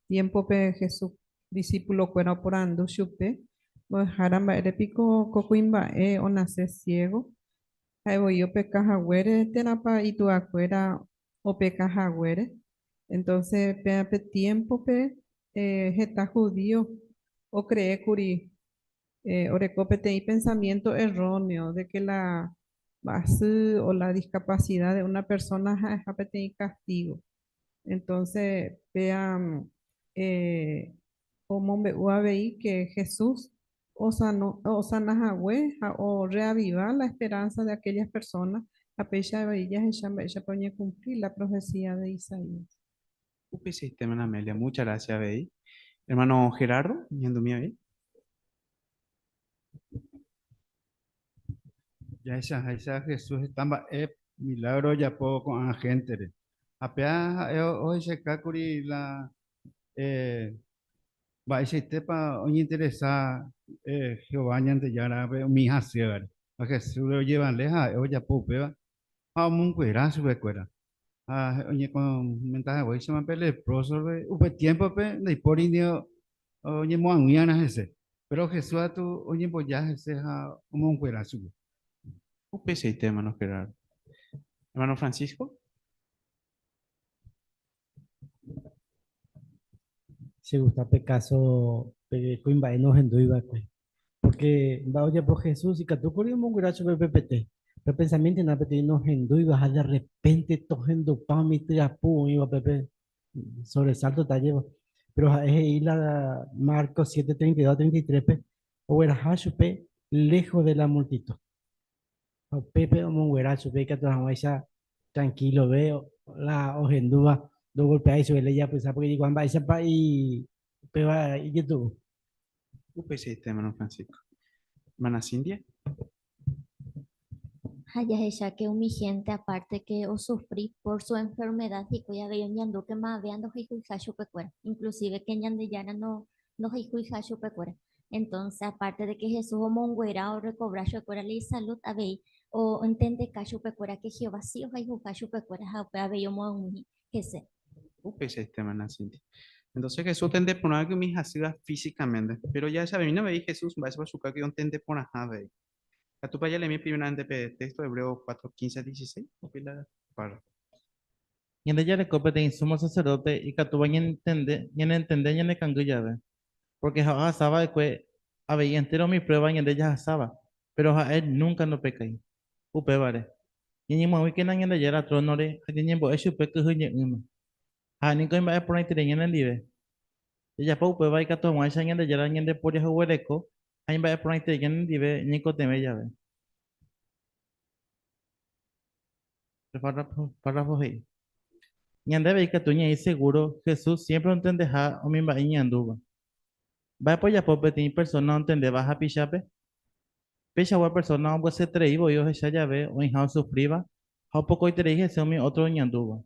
tiémpope Jesús disípulokuéra oporandu chupe, Mbo'ehára, mba'ére piko ko kuimba'e onase siégo? Ha'e voi opeka haguére térãpa ituakuéra opeka haguére? Entonce péva pe tiémpope heta judío okree kuri oreko peteĩ pensamiento erróneo de que la mba'asy o la discapacidad de una persona ha'eha peteĩ castigo. Entonce péva omombe'u avei que Jesús osana hague ha orreaviva la esperanza de aquellas personas ha péicha avei jahecha mba'éichapa oñekumpli la profecía de Isaías. Upeichaite, hermana Amelia, muchas gracias avei. Hermano Gerardo, ñandumi avei. Jahechaháicha Jesús heta mba'e milagro ojapo ko'ã héntere. Ha péa ha'e ohechakákuri la Mba'eichaitépa oñeinteresa Jehová Ñandejárape umi hasývare? Ha Jesús ojevale ha'e ojapo upéva ha omonguera chupekuéra. Ha oñekomenta haguéichama pe leprósope, upe tiémpope ndaipóri ni oñemoag̃ui'arã hese. Péro Jesús katu oñemboja hese ha omonguera chupe. Upeichaite, hermano Gerardo. Hermano Francisco. Che gusta pe káso pe kuimba'e nohendúi va'ekue. Pórke mba'e ojapo Jesús ikatúkuri omonguera chupe upepete. Pepensamíntena peteĩ nohendúiva ha derrepénte tohendupa umi tyapu oĩva upépe sobresalto tajéva. Péro ha'e he'i la Marcos 7:32, 33-pe ogueraha chupe lejos de la multitud. Ha upépe omonguera chupe ikatu hag̃uáicha trankilove la ohendúva ndogolpeái chupe la ijapysa pórke jaikuaa mba'éichapa upéva ijetu'u. Upeichaite, hermano Francisco. Hermana Cindia. Ha jahecha que umi gente aparte que osufri por su enfermedad hikuái avei oñandu que mavea ndohayhuiha chupekuéra, inclusive que Ñandejára no ndohayhuiha chupekuéra. Entonces, aparte de que Jesús omonguera orrecobra chupekuéra la isalud avei oentendeka chupekuéra que Jehová sí ohayhuha chupekuéra ha upe avei omoag̃ui hese. Upeichaite, hermana Cintia. Entonces Jesús ontende porã umi hasýva físicamente, pero jahechavemína avei Jesús mba'éichapa chupe que ontende porãha avei. Katu jaleemi primeramente pe texto Hebreo 4, 15 a 16, opi la párrafo. Ñande jareko peteĩ sumo sacerdote ikatúva ñanentende ñanekangy jave, pórke ha'e ohasa va'ekue avei entéro umi pruéva ñande jahasáva, péro ha'e núnka ndopekái. Upévare, ñañemoag̃uíkena Ñandejára trónore ha ñañembo'e chupe kyhyje'ỹme. Ha'e niko imba'eporãiterei ñanendive. Jajapo upéva ikatu hag̃uáicha Ñandejára ñandeporiahuvereko ha imba'eporãiterei ñanendive ñaikotevẽ jave. Pe párrafo he'i, Ñande avei ikatu ñaĩ segúro Jesús siémpre ontendeha umi mba'e iñandúva. Mba'épa ojapo peteĩ persóna ontendéva hapichápe? Peichagua persóna ombyasyeterei voi ohecha jave oĩha osufríva ha opokoiterei hese umi ótro oñandúva.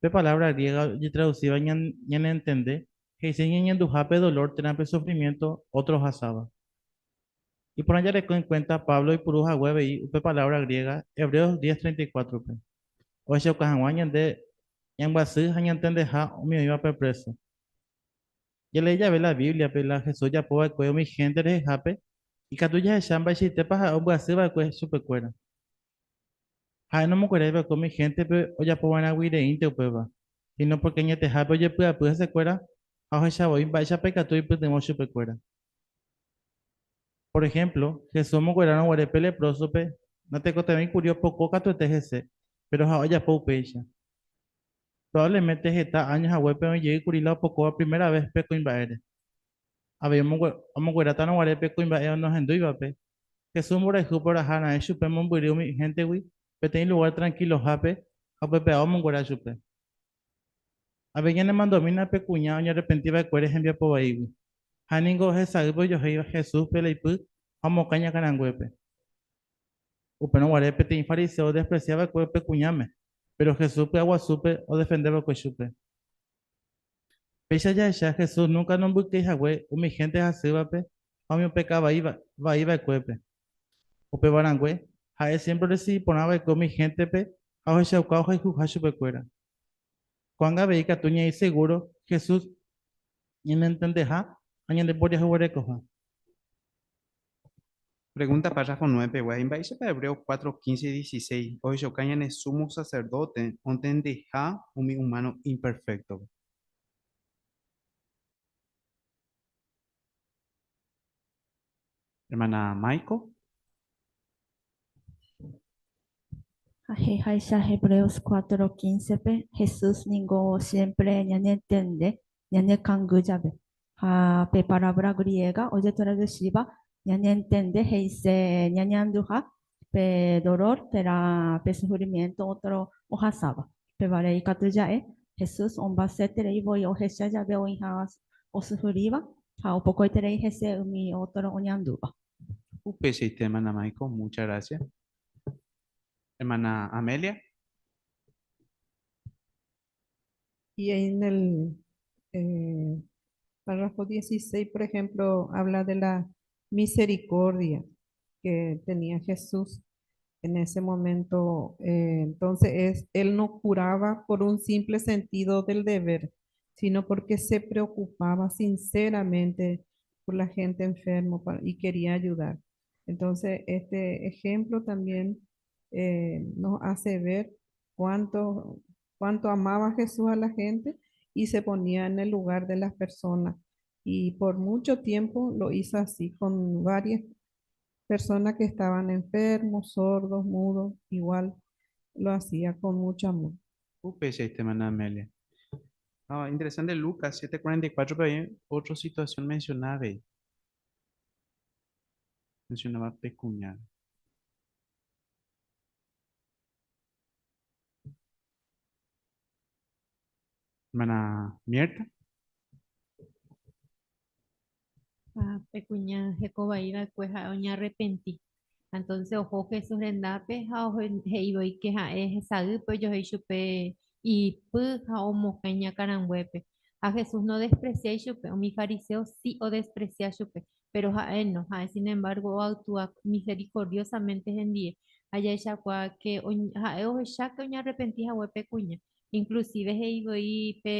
Pe palávra griega ojetradusíva ñanentende he'ise ñañanduha pe dolór térã pe sufrimiénto ótro ohasáva. Iporã jareko enkuénta Pablo oipuru hague avei upe palávra griega Hebreos 10:34-pe, ohechauka hag̃ua ñande ñambyasy ha ñantendeha umi oĩvape préso. Jalee jave la Bíbliape la Jesús ojapo va'ekue umi hénte rehehápe, ikatu jahecha mba'eichaitépa ha'e ombyasy va'ekue chupekuéra. Ha'e nomokuerái va'ekue umi héntepe ojapo va'erãgui reínte upéva, síno pórke añetehápe ojepy'apy hesekuéra ha ohecha voi mba'éichapa ikatu oipytyvõ chupekuéra. Por ehémplo, Jesús omokuerárõ guare pe leprósope, natekotevẽi kuri opoko katuete hese, péro ha'e ojapo upéicha. Provávlemente heta áño haguépe oĩ jey kuri la opokóva primera ves pe kuimba'ére. Avei omokuerátarõ guare pe kuimba'e onohendúivape, Jesús mborayhúpe oraha raẽ chupe mombyry umi héntegui peteĩ lugár trankilohápe ha upepe'a omonguera chupe. Avei ñanemandu'amína pe kuña oñarrepenti va'ekuére hembiapo vaígui. Ha'e ningo hesaýpe ojohéi Jesúspe la ipy ha omokã iñakãranguépe. Upérõ guare peteĩ fariséo odespresia va'ekue pe kuñáme, péro Jesús py'aguasúpe odefende va'ekue chupe. Péicha jahecha Jesús núnka nombyky'i hague umi hénte hasývape ha umi opeka vai va'ekuépe. Upéva rangue, ha'e siémpre orresivi porã va'ekue umi héntepe ha ohechauka ohayhuha chupekuéra. Ko'ág̃a avei ikatu ñaĩ segúro Jesús ñanentendeha ha ñandeporiahuverekoha. Pregúnta párrafo 9 pegua, Mba'éichapa Hebreos 4, 15 y 16 ohechauka ñane súmo saserdóte ontendeha umi umáno imperféktope? Hermana Maiko. Ha he'iháicha Hebreos 4, 15-pe, Jesús ningo siémpre ñanentende ñanekangy jave. Ha pe palávra griega ojetradusíva ñañentende he'ise ñañanduha pe dolór térã pe sufrimiénto ótro ohasáva. Upévare ikatu ja'e, Jesús ombaseterei voi ohecha jave oĩha osufríva ha opokoiterei hese umi ótro oñandúva. Upeichaite, hermana Maiko, muchas gracias. Hermana Amelia. Y en el eh, párrafo 16, por ejemplo, habla de la misericordia que tenía Jesús en ese momento. Eh, entonces, es, él no curaba por un simple sentido del deber, sino porque se preocupaba sinceramente por la gente enferma y quería ayudar. Entonces, este ejemplo también eh, nos hace ver cuánto, cuánto amaba Jesús a la gente y se ponía en el lugar de las personas. Y por mucho tiempo lo hizo así con varias personas que estaban enfermos, sordos, mudos, igual lo hacía con mucho amor. Upeichaite, hermana Amelia. Ah, interesante Lucas 7:44, pero ahí otra situación mencionaba ahí. Mencionaba pecuñar. Hermana Mierta. Ha pe kuña heko vai va'ekue ha'e oñearrepenti. Ha entonces oho Jesús rendápe ha he'i voi ke ha'e hesaýpe ojohéi chupe ipy ha omokã iñakãranguépe. Ha Jesús nodespresiái chupe, umi fariseo si odespresia chupe, péro ha'e no, ha'e sin embargo oactua misericordiosamente hendie. Ha jahechakuaa ke ha'e ohecha ke oñearrepenti hague pe kuña. Inclusive he'i voi pe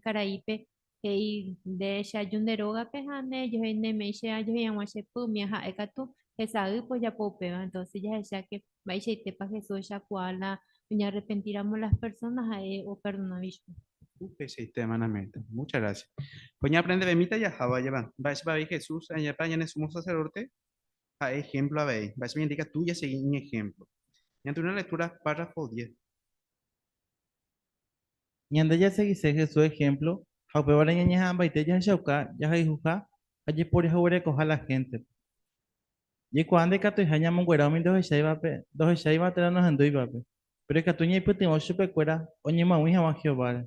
karaípe He'i, Nde che aju nde rógape ha ne jehe neme'ẽ che ajohéi hag̃ua che py, umi ha'e katu hesaýpe ojapo upéva. Entonces jahecha ke mba'eichaitépa Jesús ohechakuaa la oñearrepentíramo las personas ha'e operdonávi chupe. Upeichaite, hermana Mirta. Muchas gracias. Pues ñaaprendevemíta jahávo ajépa. Mba'éichapa avei Jesús añepa ñane sumo sacerdote ha'e ejemplo avei. Mba'éichapa ñande ikatu jasegi iñejemplo. Ñande una lectura párrafo 10. Ñande jasegise Jesús ehémplo ha upévare ñañeha'ãmbaite jahechauka jahayhuha ha jeporiahuverekoha la héntepe. Jaikuaa ndaikatuiha ñamonguera umi ndohecháivape, ndohecháiva térã nohendúivape, péro ikatu ñaipytyvõ chupekuéra oñemoag̃ui hag̃ua Jehováre.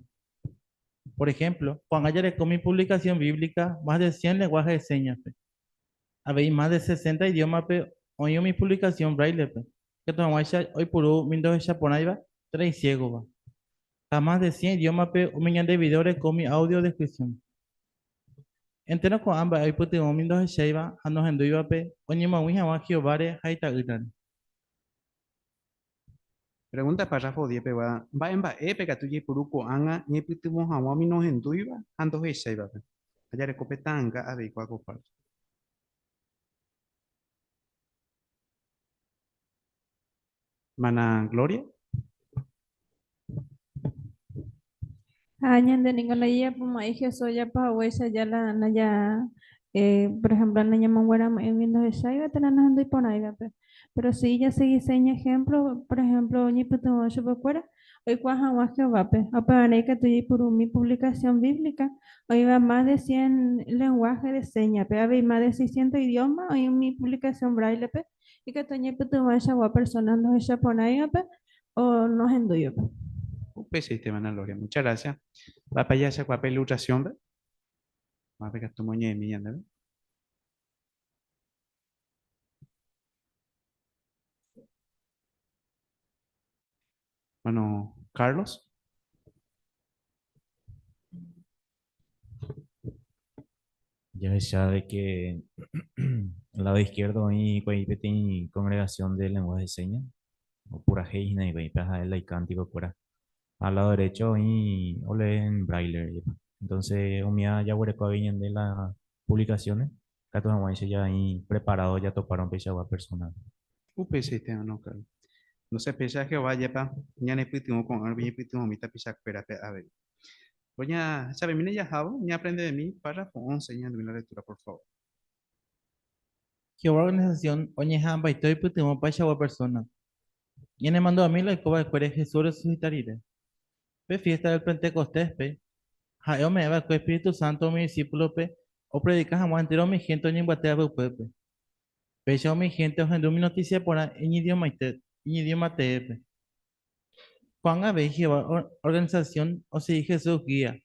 Por ehémplo, ko'ág̃a jareko umi puvlikasión bíblica mas de cien lenguáhe de séñaspe. Avei mas de sesenta idiómape oĩ umi puvlikasión bráilepe, ikatu hag̃uáicha oipuru umi ndohechaporãiva térã isiégova. Ha mas de cien idiómape umi ñande vidéo oreko umi audio descripción. Entéro ko'ã mba'e oipytyvõ umi ndohecháiva ha nohendúivape oñemoag̃ui hag̃ua Jehováre ha Ita'ýrare. Pregunta párrafo 10 pegua, Mba'e mba'épe katu jaipuru ko'ág̃a ñaipytyvõ hag̃ua umi nohendúiva ha ndohecháivape? Ha jareko pe ta'anga avei kua ko párrafo. Hermana Gloria. Ha ñande ningo la jajapomo'ãi Jesús ojapo haguéicha ja la naja eh, por ejemplo nañamongueramo'ãi umi ndohecháiva térã nohenduiporãivape. Pero si jasegise iñehémplo, por ejemplo oñepytyvõ chupekuéra oikuaa hag̃ua Jehovápe. Ha upevarã ikatu jaipuru umi puvlikasión bíblica oĩva más de cien lenguáhe de séñape. Avei más de seiscientos idióma oĩ umi puvlikasión bráilepe ikatu oñepytyvõichagua persóna ndohechaporãivape o nohendúivape. Upeichaite, hermana Gloria. Muchas gracias. Mba'épa jahechakuaa pe ilustración-pe? Mávape katu omoñe'ẽmi ñandéve. Bueno, Carlos. Jahecha de que al lado izquierdo oĩ hikuái peteĩ congregación de lenguaje de señas, opurahéi hína hikuái, pe ha'e la icántico-kuéra. Ha al lado derecho oĩ olee en braille jepa. Entonces umíva jaguereko avei ñande la publicaciones, katu hag̃uáicha jaĩ preparado jatopárõ peichagua persona. Upeichaite, hermano Carlos. Entonces péicha Jehová jepa ñanepytyvõ ko'ã rupi ñaipytyvõmi tapichakuérape avei. Doña Chavemína jahávo, ñaaprendevemi párrafo 11 ñahendumi la lectura, por favor. Jehová organisasión oñeha'ãmbaite oipytyvõ opaichagua persónape. Ñanemandu'ami la oiko va'ekuére Jesús orresusita rire. Pe fiésta del Pentekostéspe, ha'e ome'ẽ va'ekue espíritu sánto umi disípulope opredika hag̃ua entéro umi hénte oñembyatévape upépe. Péicha umi hénte ohendu umi notísia porã iñidiomaite, iñidióma teépe. Ko'ág̃a avei Jehová organisasión osegi Jesús gía,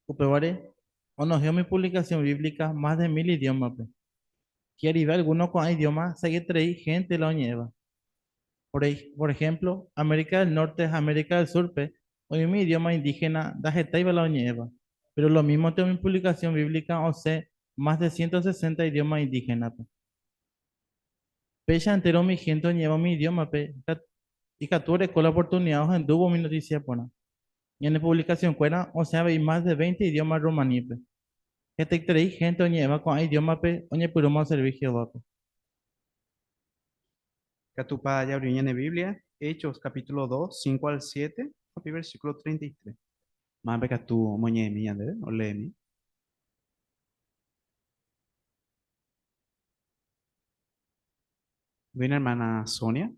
upévare onohẽ umi puvlikasión bíblica mas de mil idiómape. Hi'arive algúno ko'ã idióma sa'ieterei hénte la oñe'ẽva. Por ehémplo, América del Norte ha América del Súrpe oĩ umi idióma indíhena ndahetáiva la oñe'ẽva, péro lomímonte umi puvlikasión bíblica osẽ mas de 160 idióma indíhenape. Péicha entéro umi hénte oñe'ẽva umi idiómape ikatu oreko la oportunida ohendúvo umi notísia porã. Ñane puvlikasionkuéra osẽ avei mas de veinte idióma romanípe. Hetaiterei hénte oñe'ẽva ko'ã idiómape oñepyrũma oservi Jehovápe. Ikatúpa jaavri ñane Biblia, Hechos capítulo 2, 5 al 7, ha pe versículo 33. Mávape katu omoñe'ẽmi ñandéve, oleemi. Bien, hermana Sonia.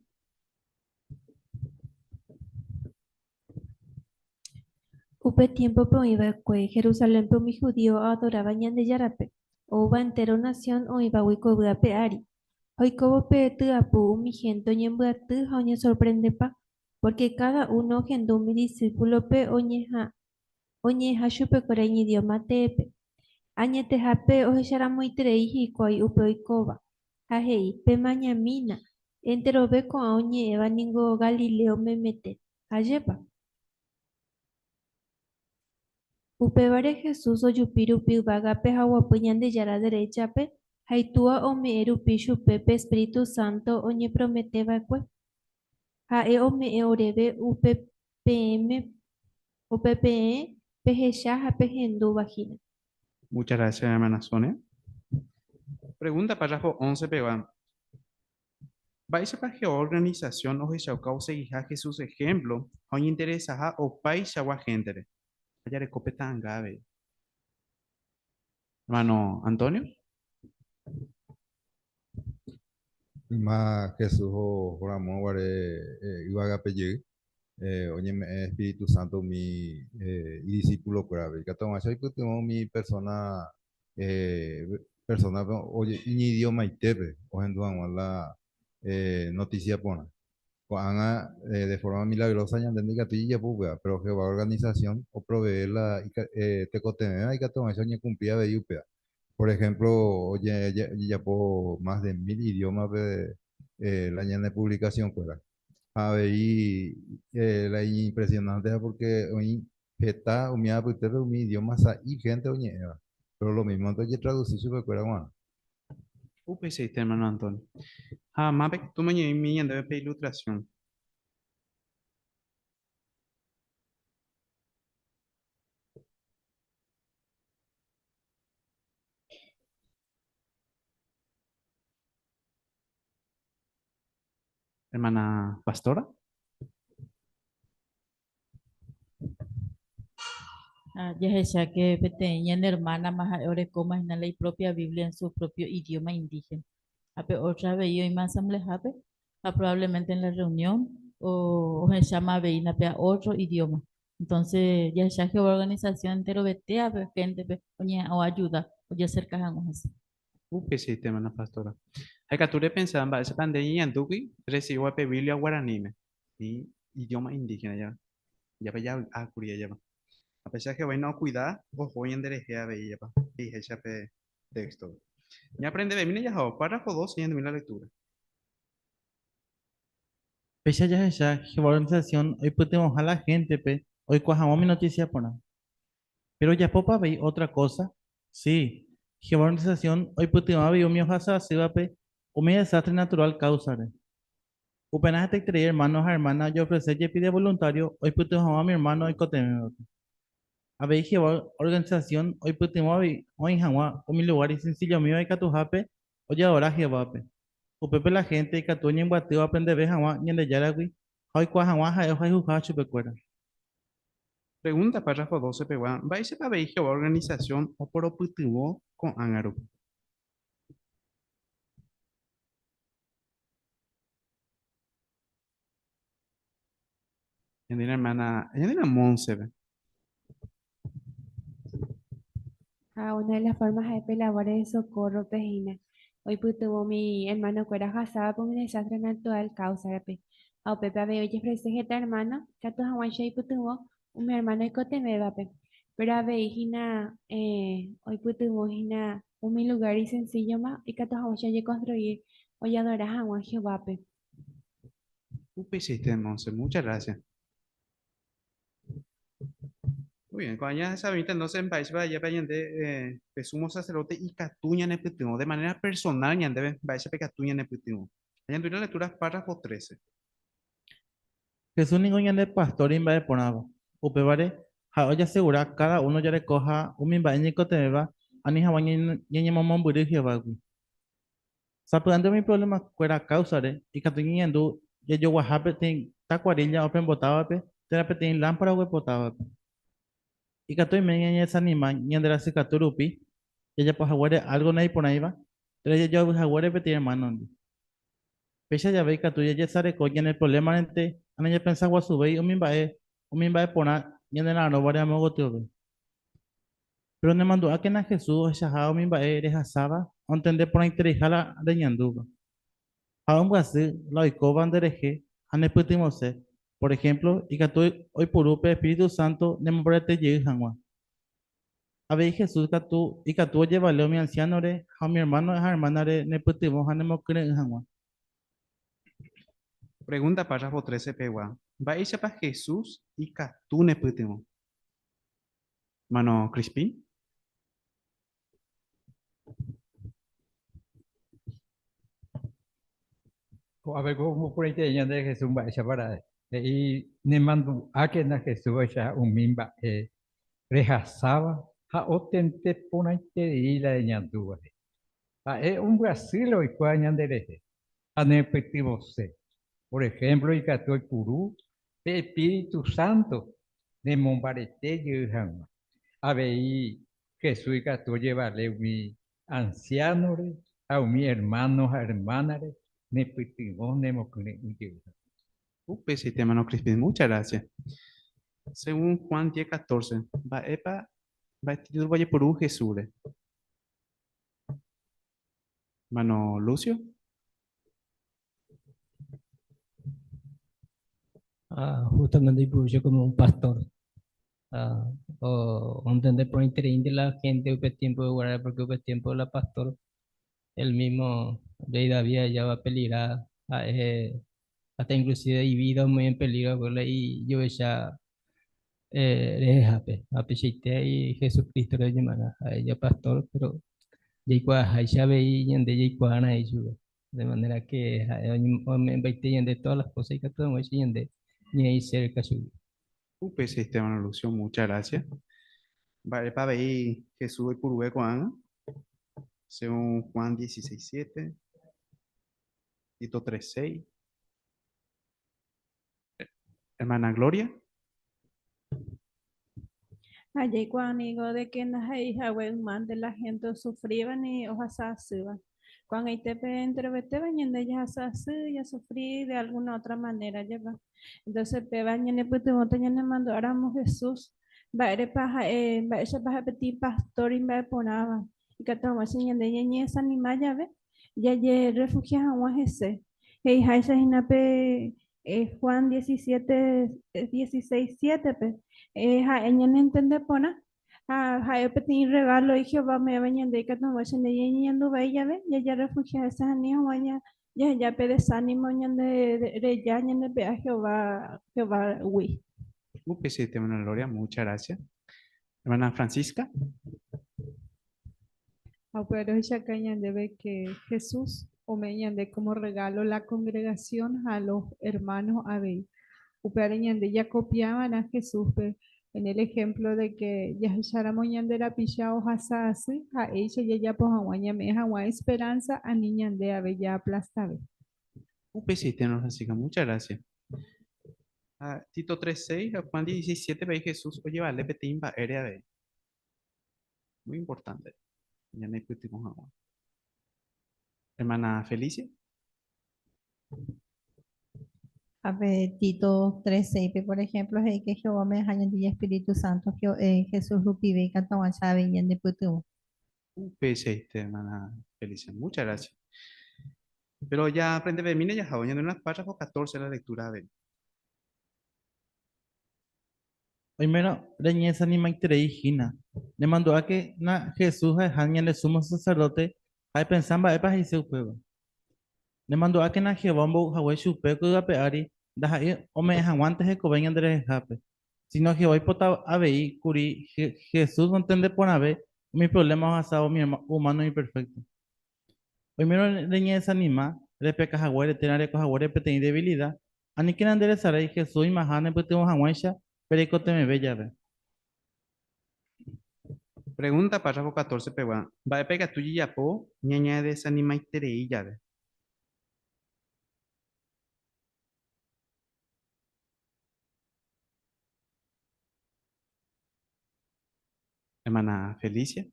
Upe tiémpope oĩ va'ekue Jerusalénpe umi judío oadoráva Ñandejárape, oúva entéro nasión oĩvagui ko yvy ape ári. Ha oikóvo pe tyapu umi hénte oñembyaty ha oñesorprendepa, pórke káda uno ohendu umi disípulope oñe'ẽha chupekuéra iñidióma teépe. Añetehápe ohecharamoiterei hikuái upe oikóva, ha he'i, Pemañamína, enterove ko'ã oñe'ẽva ningo galileo memete. Ajépa? Upévare Jesús ojupi rupi yvágape ha oguapy Ñandejára deréchape, ha Itúa ome'ẽ rupi chupe pe espíritu sánto oñepromete va'ekue. Ha'e ome'ẽ oréve upe peẽme, upe peẽ pehecha ha pehendúva hína. Muchas gracias, hermana Sonia. Pregunta párrafo 11 pegua. Mba'éichapa Jehová organisasión ohechauka osegiha Jesús ehémplo ha oñeinteresaha opaichagua héntere? Ha jareko pe ta'anga avei. Hermano Antonio. Yma Jesús oho ramo guare yvágape jey, oñeme'ẽ espíritu sánto umi idisipulokuérape. Ikatu hag̃uáicha oipytyvõ umi persóna persónape iñidiomaitépe ohendu hag̃ua la notísia porã. Ko'ág̃a de forma milagrosa ñande ndaikatúi jajapo upéva, péro Jehová organisasión oprovee la tekotevẽva ikatu hag̃uáicha oñekumpli avei upéva. Por ehémplo, ojejapo mas de mil idiómape la ñane puvlikasionkuéra. Ha avei la iñimpresionánteha pórke oĩ Heta umi apytépe umi idióma sa'i hénte oñe'ẽva, péro lomímonte ojetradusi chupekuéra g̃uarã. Upeichaite, hermano Antonio. Ha mápe katu omoñe'ẽmi ñandéve pe ilustrasión. Hermana Pastora. Ah, jahecha que peteĩ ñane hermana ma ha'e orekóma hína la ipropia Biblia en su propio idioma indígena. Ha pe otra avei oĩma asambleahápe ha probablemente en la reunión o ohecháma avei hína pe otro idioma. Entonces jahecha Jehová organización enterovetéape gente-pe oñeha'ã oayuda ojeacerca hag̃ua hese. Upeichaite, hermana Pastora. Ha ikatu repensa mba'éichapa nde ñeñandúgui recibiva pe Biblia guaraníme, ni idioma indígena jave. Jápe javy'a kuri ajépa. Ha péicha Jehová okuida oho ñanderehe avei japa, he'iháicha pe texto. Ñaaprendevemína jahavo, párrafo 12 ñandemi la lectura. Péicha jahecha Jehová organización oipytyvõha la héntepe oikuaa hag̃ua umi notísia porã. Péro ojapópa avei ótra kósa? Si, Jehová organisasión oipytyvõ avei umi ohasa asývape umi desástre naturál káusare. Upearã hetaiterei ermáno ha ermána ojeofrese jepi de voluntário oipytyvõ hag̃ua umi ermáno oikotevẽvape. Avei Jehová organisasión oipytyvõ avei oĩ hag̃ua umi lugár isensillomíva ikatuhápe ojeadora Jehovápe. Upépe la hénte ikatu oñembyaty oaprendeve hag̃ua Ñandejáragui ha oikuaa hag̃ua ha'e ohayhuha chupekuéra. Pregúnta párrafo 12 pegua, Mba'éichapa avei Jehová organisasión oporopytyvõ ko'ág̃a rupi? Ñande hermana, ñande Monse-pe. Ha una de las formas ha'e pe labor de socorro-pe hína, oipytyvõ umi hermano-kuéra ohasávape umi desastre natural causa-pe. Ha upépe avei ojefrese heta hermano ikatu hag̃uáicha oipytyvõ umi hermano oikotevẽvape. Péro avei hína oipytyvõ hína umi lugar isencilloma ikatu hag̃uáicha ojekonstruir ojeadora hag̃ua Jehovápe. Upeichaite, Monse, muchas gracias. Muy bien, ko'ág̃a jahechavĩta entonces mba'éichapa jajepa ñande pe sumo sacerdote ikatu ñanepytyvõ de manera personal ñandéve mba'éichapa ikatu ñanepytyvõ. Ha ñandu'ína lectura párrafo 13. Jesús ningo ñande pastór imba'eporãva. Upévare, ha'e ojasegura káda uno jarekoha umi mba'e ñaikotevẽva ani hag̃ua ñañemomombyry Jehovágui. Sapy'ánte umi provlemakuéra káusare ikatu ñañandu jajoguaha peteĩ takuarílla opembotávape térã peteĩ lámpara oguepotávape. Ikatu oime ñañedesanima ñanderasykatu rupi jajapo haguére álgo naiporãiva térã jajoavy haguére peteĩ ermánondi. Péicha jave ikatu jajesareko ñane provlémarente ha nañapensaguasuvéi umi mba'e umi mba'e porã ñanera'arõvare amo gotyove. Péro nemandu'ákena Jesús ohechaha umi mba'e rehasáva ontende porãitereiha la reñandúva. Ha ombyasy la oikóva nderehe ha nepytyvõse. Por ehémplo, ikatu oipuru pe espíritu sánto nemombarete jey hag̃ua. Avei Jesús katu ikatu ojevale umi ansiánore ha umi ermáno ha ermánare nepytyvõ ha nemokyre'ỹ hag̃ua. Pregúnta párrafo 13 pegua, Mba'éichapa Jesús ikatu nepytyvõ? Hermano Crispín. Ko'ápe ko omboporãiterei ñande Jesús mba'éichapa ra'e. He'i nemandu'ákena Jesús ohecha umi mba'e rehasáva ha otente porãiterei la reñandúva he'i. Ha'e ombyasy la oikuaa ñanderehe ha nepytyvõse. Por ejemplo ikatu oipuru pe Espíritu Santo nemombarete jey hag̃ua. Avei Jesús ikatu ojevale umi ansiánore ha umi ermáno ha ermánare nepytyvõ nemokyre'ỹ jey hag̃ua. Upe si hermano Crispín, muchas gracias. Según Juan 10:14, mba'épa mba'e título ojeporu Jesúsre? Hermano Lucio. Ah, justamente yo como un pastor. Ah, o entender por interés de la gente upe tiempo de guardar, porque upe tiempo la pastor, el mismo rey David ya va a peligrar, ah, hasta inclusive y vida muy en peligro, ¿verdad? Y yo ya rehehápe, apechaite y Jesucristo le llamará a ella pastor, pero jaikuaaháicha avei ñande jaikuaárã ichupe. De manera que ha'e oñembaite ñande todas las cosas ikatu hag̃uáicha ñande ñaĩ cerca chugui. Upe sistema Lucio, muchas gracias. Mba'épa avei Jesús oipuruve ko'ág̃a? Según Juan 16:7, Tito 3:6. Hermana Gloria. Ha jaikuaa ningo de que ndaha'éi hague ymánte la gente osufríva ni ohasa asýva. Ko'ag̃aitépe enterovetéva ñande jahasa asy, jasufri de alguna otra manera jepa. Entonces péva ñanepytyvõta ñanemandu'áramo Jesús mba'érepa ha'e, mba'éichapa ha'e peteĩ pastor imba'eporãva, ikatu hag̃uáicha ñande ñañedesanima jave jajerefugia hag̃ua hese. He'iháicha hína pe Juan 17, 16, 7-pe, ha'e ñanentende porã ha ha'e peteĩ regalo Jehová ome'ẽva ñande ikatu hag̃uáicha ñande ñañeñandu vai jave, jajerefugia hese ha ani hag̃ua jaheja pe desánimo ñande reja ñandepe'a Jehová, Jehovágui. Upe sí, hermana Gloria, muchas gracias. Hermana Francisca. Ha upévare ohechauka ñandéve que Jesús ome'ẽ ñande como regalo la congregación ha los hermanos avei. Upévare ñande jakopiava'erã Jesúspe en el ejemplo de que jahecháramo ñande rapicha ohasa asy ha'éicha jajapo hag̃ua ñame'ẽ hag̃ua esperanza ani ñande ave jaaplastave. Upe sí, hermana Francisca, muchas gracias. Ha Tito 3.6 ha Juan 16.7 pe Jesús ojevale peteĩ mba'ére avei. Muy importante. Ñaneipytyvõ hag̃ua. Hermana Felicia. Ha pe Tito 3.6-pe, por ejemplo, he'i que Jehová ome'ẽha Ñandejára Espíritu Santo Jesús rupive ikatu hag̃uáicha avei ñandepytyvõ. Upeichaite, hermana Felicia. Muchas gracias. Pero ya aprendevemína jahávo ñande unas párrafo 14 la lectura avei. Oimérõ reñesanimaiterei hína, nemandu'áke na Jesús ha'eha ñande sumo sacerdote ha epensa mba'épa he'ise upéva. Nemandu'ákena Jehová ombou hague chupe ko yvy ape ári ndaha'éi ome'ẽ hag̃uánte hekove ñande rehehápe, síno Jehová oipota avei kuri Jesús ontende porãve umi provléma ohasáva umi umáno imperfékto. Oimérõ reñedesanima repeka haguére térã reko haguére peteĩ devilida, aníkena nderesarái Jesús oimaha nepytyvõ hag̃uáicha pe reikotevẽve jave. Pregúnta párrafo 14 pegua, Mba'épa ikatu jajapo ñañedesanimaiterei jave? Hermana Felicia.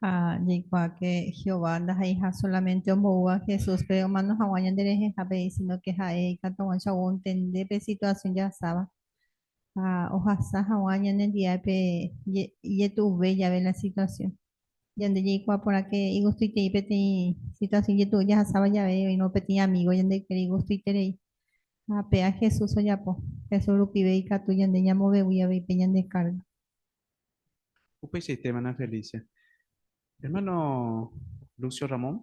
Ha jaikuaáke Jehová ndaha'eiha solamente omboúva Jesúspe omano hag̃ua ñanderehehápe, sino ke ha'e ikatu hag̃uáicha ontende pe situasión jahasáva ha ohasa hag̃ua ñanendive pe ijetu'uve jave la situasión. Ñande jaikuaa porãke igustoiterei peteĩ situasión ijetu'u jahasáva jave oĩrõ peteĩ amígo ñande ykére igustoiterei. Ha péa Jesús ojapo. Jesús rupive ikatu ñande ñambovevýi avei pe ñande kárga. Upeichaite, hermana Felicia. Hermano Lucio Ramón.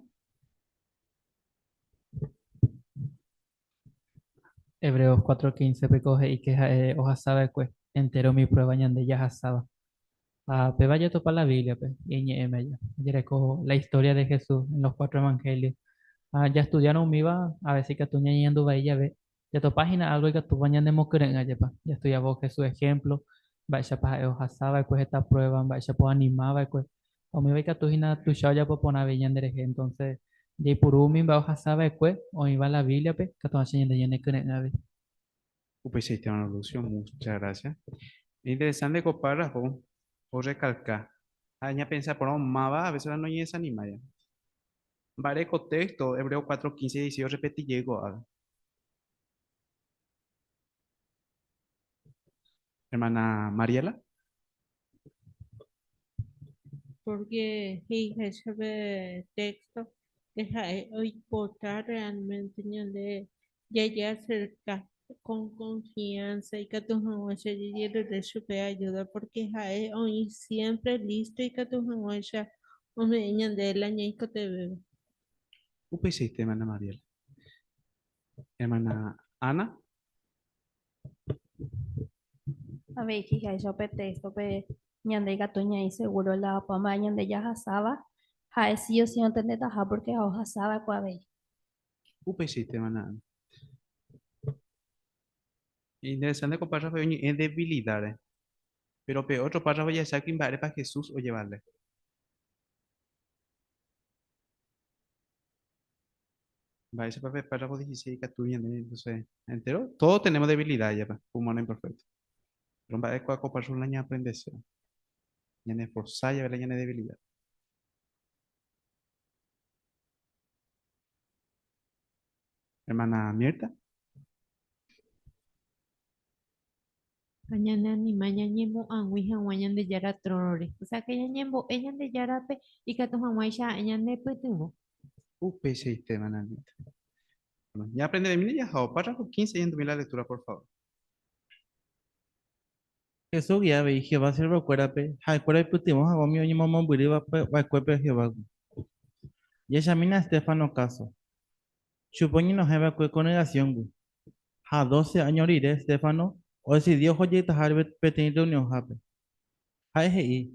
Hebreos 4:15 peko he'i ke ha'e ohasa va'ekue entéro umi pruéva ñande jahasáva. Ha péva jatopa la Bíbliape, iñe'ẽme aja. Jareko la historia de Jesús en los cuatro evangelios. Ha jastudiárõ umíva, a veces ikatu ñañeñandu vai jave, Jatopa hína álgo ikatúva ñanemokyre'ỹ ajépa. Jastudiávo Jesús ehémplo, mba'éichapa ha'e ohasa va'ekue heta pruéva, mba'éichapa oanima va'ekue. Ha umíva ikatu hína tuicha ojapo porã avei ñanderehe. Entónse, jaipuru umi mba'e ohasa va'ekue oĩva la Bíbliape, ikatu hag̃uáicha ñande ñanekyre'ỹ avei. Upeichaite hermano Lucio, muchas gracias. Interesante ko párrafo orrecalca ha ñapensa porã máva a veces la noñedesanimái. Mba'e ko texto Hebreo 4, 15 y 16 orrepeti jey ko'ág̃a. Hermana Mariela. Porque he'iháicha pe texto que ha'e oipota realmente ñande jajeacerca con confianza ikatu hag̃uáicha jajerure chupe ayuda porque ha'e oĩ siempre listo ikatu hag̃uáicha ome'ẽ ñandéve la ñaikotevẽva. Upeichaite, hermana Mariela. Hermana Ana. Avei he'iháicha upe téxtope ñande ikatu ñaĩ seguro la opa mba'e ñande jahasáva, ha'e sí o sí ontendetaha pórke ha ohasa va'ekue avei. Upeichaite, hermana Ana. Interesante ko párrafo oñe'ẽ debilidad-re. Pero pe otro párrafo jahechákuri mba'érepa Jesús ojevale. Mba'éichapa pe párrafo 16 ikatu ñande, entonces, entero, todos tenemos debilidad jepa, humano imperfecto. Pero mba'e kua ko párrafo la ñaaprendese. Ñaneesforza jave la ñane debilidad. Hermana Mirta. Ha ñaneanima ñañemo'ag̃ui hag̃ua Ñandejára trónore. Osea ke ñañembo'e Ñandejárape ikatu hag̃uáicha ha'e ñanepytyvõ. Upeichaite, hermana Mirta. Bueno, ñaaprendevemína jaha párrafo 15 ñahendumi la lectura, por favor. Jesús ogia avei Jehová siervokuérape, ha'ekuéra oipytyvõ hag̃ua umi oñemomombyry va'ekuépe Jehovágui. Jahechamína Stefano káso. Chupe oñenohẽ va'ekue kongregasióngui. Ha doce áño rire Stefano odesidi oho jeytaha peteĩ rreunionhápe. Ha'e he'i,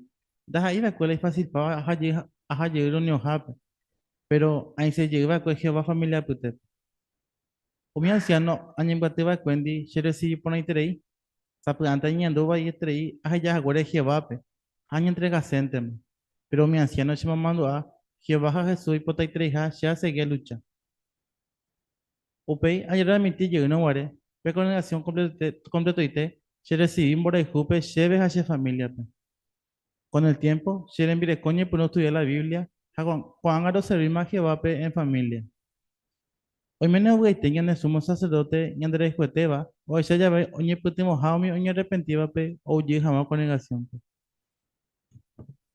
Ndaha'éi va'ekue la ifasilpáva aha jey rreunionhápe, péro aĩse jey va'ekue Jehová família apytépe. Umi ansiáno añembyaty va'ekuéndi cherresivi porãiterei. Sapy'ánte añeñandu vaieterei aheja haguére Jehovápe ha añentregaséntema. Péro umi ansiáno chemomandu'a Jehová ha Jesús oipotaitereiha che asegi alucha. Upéi ajerreadmiti jeýrõ guare, pe kongregasión kompletoite cherresivi mborayhúpe chéve ha che famíliape. Kon el tiémpo, che rembireko oñepyrũ ostudia la Biblia ha ko'ág̃a roservíma Jehovápe en família. Oiméne ovy'aite ñane súmo saserdóte ñanderayhuetéva ohecha jave oñepytyvõha umi oñarrepentívape ou jey hag̃ua kongregasiónpe.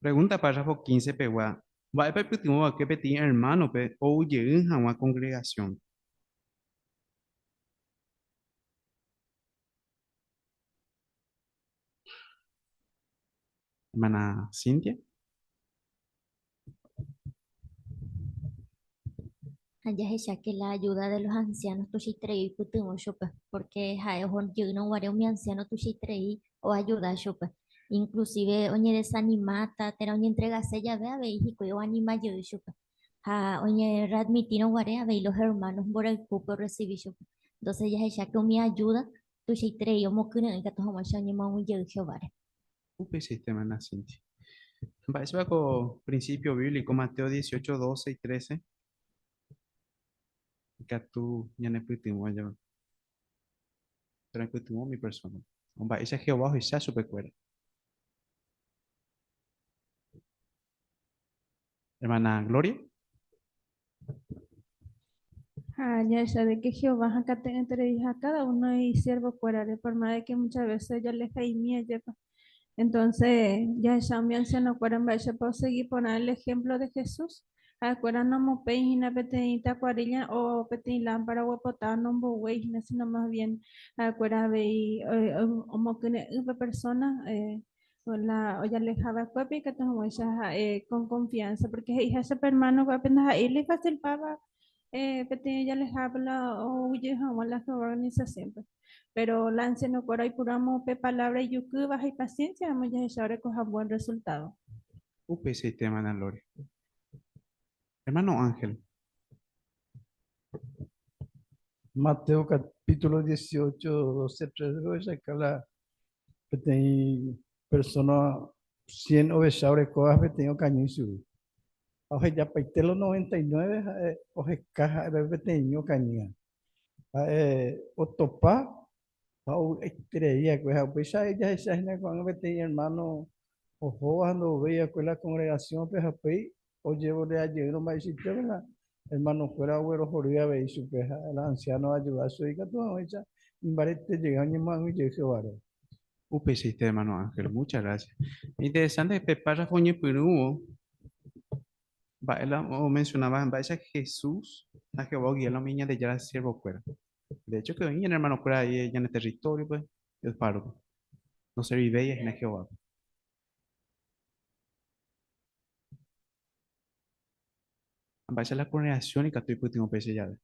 Pregúnta párrafo 15 pegua, Mba'épa oipytyvõ va'ekue peteĩ ermánope ou jey hag̃ua kongregasiónpe? Hermana Cintia. Ha jahecha ke la ayuda de los ancianos tuichaiterei oipytyvõ chupe, porque ha'e oho jeýrõ guare umi anciano tuichaiterei oayuda chupe. Inclusive oñedesanimáta térã oñentregase jave avei hikuái oanima jey chupe. Ha oñerreadmitírõ guare avei los hermanos mborayhúpe orresivi chupe. Entonces jahecha ke umi ayuda tuichaiterei omokyre'ỹ ikatu hag̃uáicha oñemoag̃ui jey Jehováre. Upeichaite, hermana Cintia. Mba'éichapa ko principio bíblico Mateo 18, 12 y 13 ikatu ñanepytyvõ jave? Térã oipytyvõ umi persónape. Mba'éicha Jehová ohecha chupekuéra. Hermana Gloria. Ha jahecha de que Jehová hakate'ỹetereiha cada uno de isiervokuérare, por más de que muchas veces jaleja'imi ajépa. Entonces, jahecha umi ancianokuéra mba'éichapa osegi porã el ejemplo de Jesús. Ha'ekuéra nomopẽi hína peteĩ takuarílla o peteĩ lámpara oguepotáva nomboguéi hína, sino más bien ha'ekuéra avei omokyre'ỹ pe persona la ojaleja va'ekuépe ikatu hag̃uáicha ha'e con confianza, porque he'iháicha pe hermano kuérape ndaha'éi la ifacilpáva peteĩ ojalejáva la oguejy hag̃ua la Jehová organización-pe. Pero la anciano-kuéra oipurúramo pe palabra ijukýva ha ipaciencia-ramo jahecha orekoha buen resultado. Upeichaite, hermana Lore. Hermano Ángel. Mateo capítulo 18, 12, 13 ohechauka la peteĩ persona 100 ovecha orekóva peteĩ okañy ichugui. Ha ohejapaite los 99 ha'e oheka ha'e peteĩmi okañýva. Ha'e otopa ha ovy'aiterei va'ekue ha upéicha jahecha hína ko'ág̃a peteĩ ermáno ohóva ha ndohovéi va'ekue la kongregasiónpe ha upéi ojevolea jeýrõ mba'eichaitépe la ermanokuéra oguerohory avei chupe ha la ansiáno oajuda chupe ikatu hag̃uáicha imbarete jey ha oñemoag̃ui jey Jehováre. Upeichaite ermáno Ángel, muchas gracias. Interesante pe párrafo oñepyrũvo mba'e la omencionaba mba'éicha Jesús ha Jehová ogia la umi Ñandejára siervokuéra. De hecho que oĩ ñane hermanokuéra ahí ñane territorio-pe, opa rupi. Ndoservivéi hína Jehovápe. Ha mba'éicha la congregación ikatu oipytyvõ péicha jave.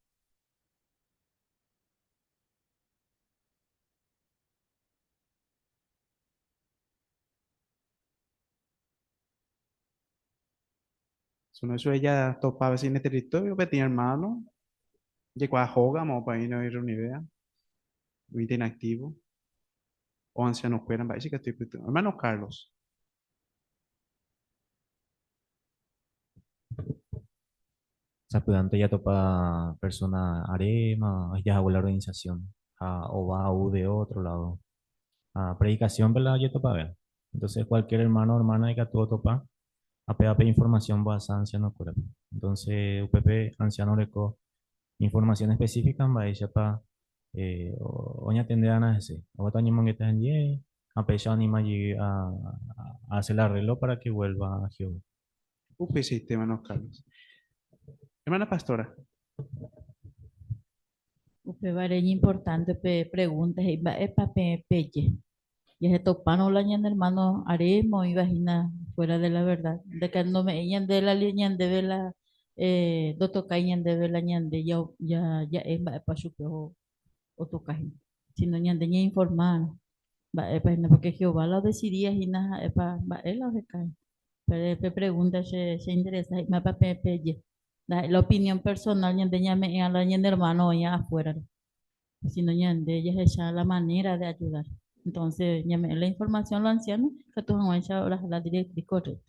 Sino eso ella topa a veces en el territorio peteĩ hermano, jekuaa hóga moõpa oĩ oĩrreunivéva, oĩta inactivo, o anciano-kuéra mba'éicha ikatu oipytyvõ. Hermano Carlos. Sapy'ánte jatopa persona aréma oheja hague la organización ha ova ou de otro lado. Ha predicación-pe la ojetopave. Entonces cualquier hermano o hermana ikatu otopa ha péva pe información mbohasa anciano-kuérape. Entonces upépe anciano oreko información específica mba'éichapa oñatende va'erã hese. Oguata oñemongeta hendie ha péicha oanima jey a hacer el arreglo para que vuelva a Jehová. Upeichaite, hermano Carlos. Hermana pastora. Upévare iñimportánte pe pregúnta he'i mba'épa peẽ peje. Jahetopárõ la ñane ermáno aréma oĩva hína fuera de la verdad, nome'ẽi ñande la ñandéve la ndotokái ñandéve la ñande ja'e mba'épa chupe otoka hína, sino ñande ñainformárõ mba'épa hína, porque Jehová la odesidía hína ha'épa mba'e la oheka hína. Péro pe pregúnta che cheinteresa he'i mba'épa peẽ peje. Ndaha'éi la opinión personal ñande ñame'ẽva la ñane ermáno oĩva afuérare, sino ñande jahecha la manera de ayudar. Entonces ñame'ẽ la información lo anciano ikatu hag̃uáicha oraha la directriz correcta.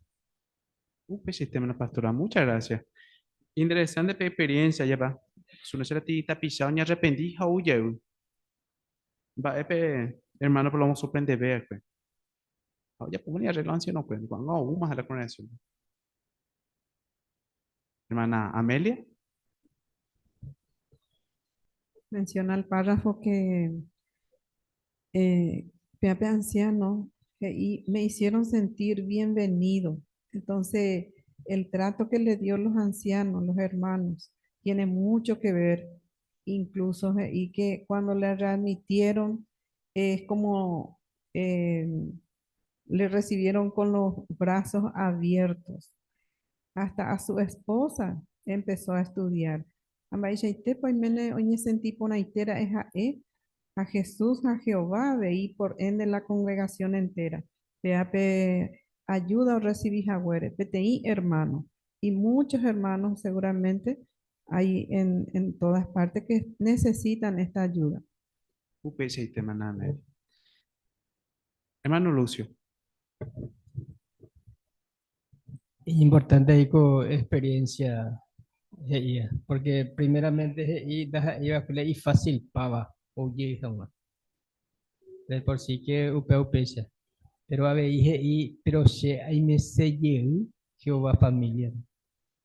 Upeichaite, hermana pastora, muchas gracias. Interesante pe experiencia japa. Su tapicha oñearrepenti ha ou jey. Mba'e pe hermano pe omosorprendeve va'ekue. Ha ojapóma ni arreglo anciano-kuéra, ko'ág̃a oúma la congregación. Hermana Amelia. Menciona el párrafo que pepe anciano y me hicieron sentir bienvenido. Entonces, el trato que le dio los ancianos, los hermanos, tiene mucho que ver. Incluso y que cuando le readmitieron, es como eh, le recibieron con los brazos abiertos. Hasta a su esposa empezó a estudiar. Ha mba'eichaitépa oiméne oñesenti porãite ra'e ha'e ha Jesús ha Jehová avei por ende la congregación entera. Péa pe ayuda orrecibi haguére peteĩ hermano y muchos hermanos seguramente hay en, en todas partes que necesitan esta ayuda. Upeichaite, hermana Amelia. Hermano Lucio. Importante ahí ko experiencia he'íva, porque primeramente he'i ndaha'éiva la ifacilpáva ojey hag̃ua. De por sí que upe upéicha. Pero avei he'i pero che aimese jey Jehová familia.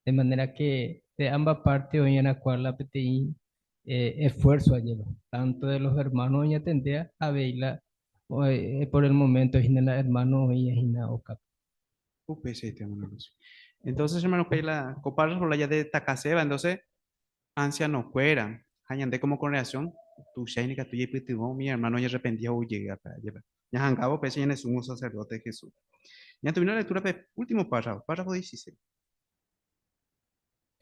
De manera que de ambas partes oĩ'arã la peteĩ esfuerzo ajépa, tanto de los hermanos oñatendéva avei la por el momento hína la hermano oĩva hína okápe. Upeichaite, hermano Lucio. Entonces, hermano, que la copa ya de Takaseba, entonces, anciano-kuéra ha ñande como congregación, tuicha ikatu jaipytyvõ umi hermano oñarrepentía oujeyva-pe, ajépa. Ñahangávo péicha ñane sumo sacerdote Jesús. Ñatuvimos la lectura pe último párrafo, párrafo 16.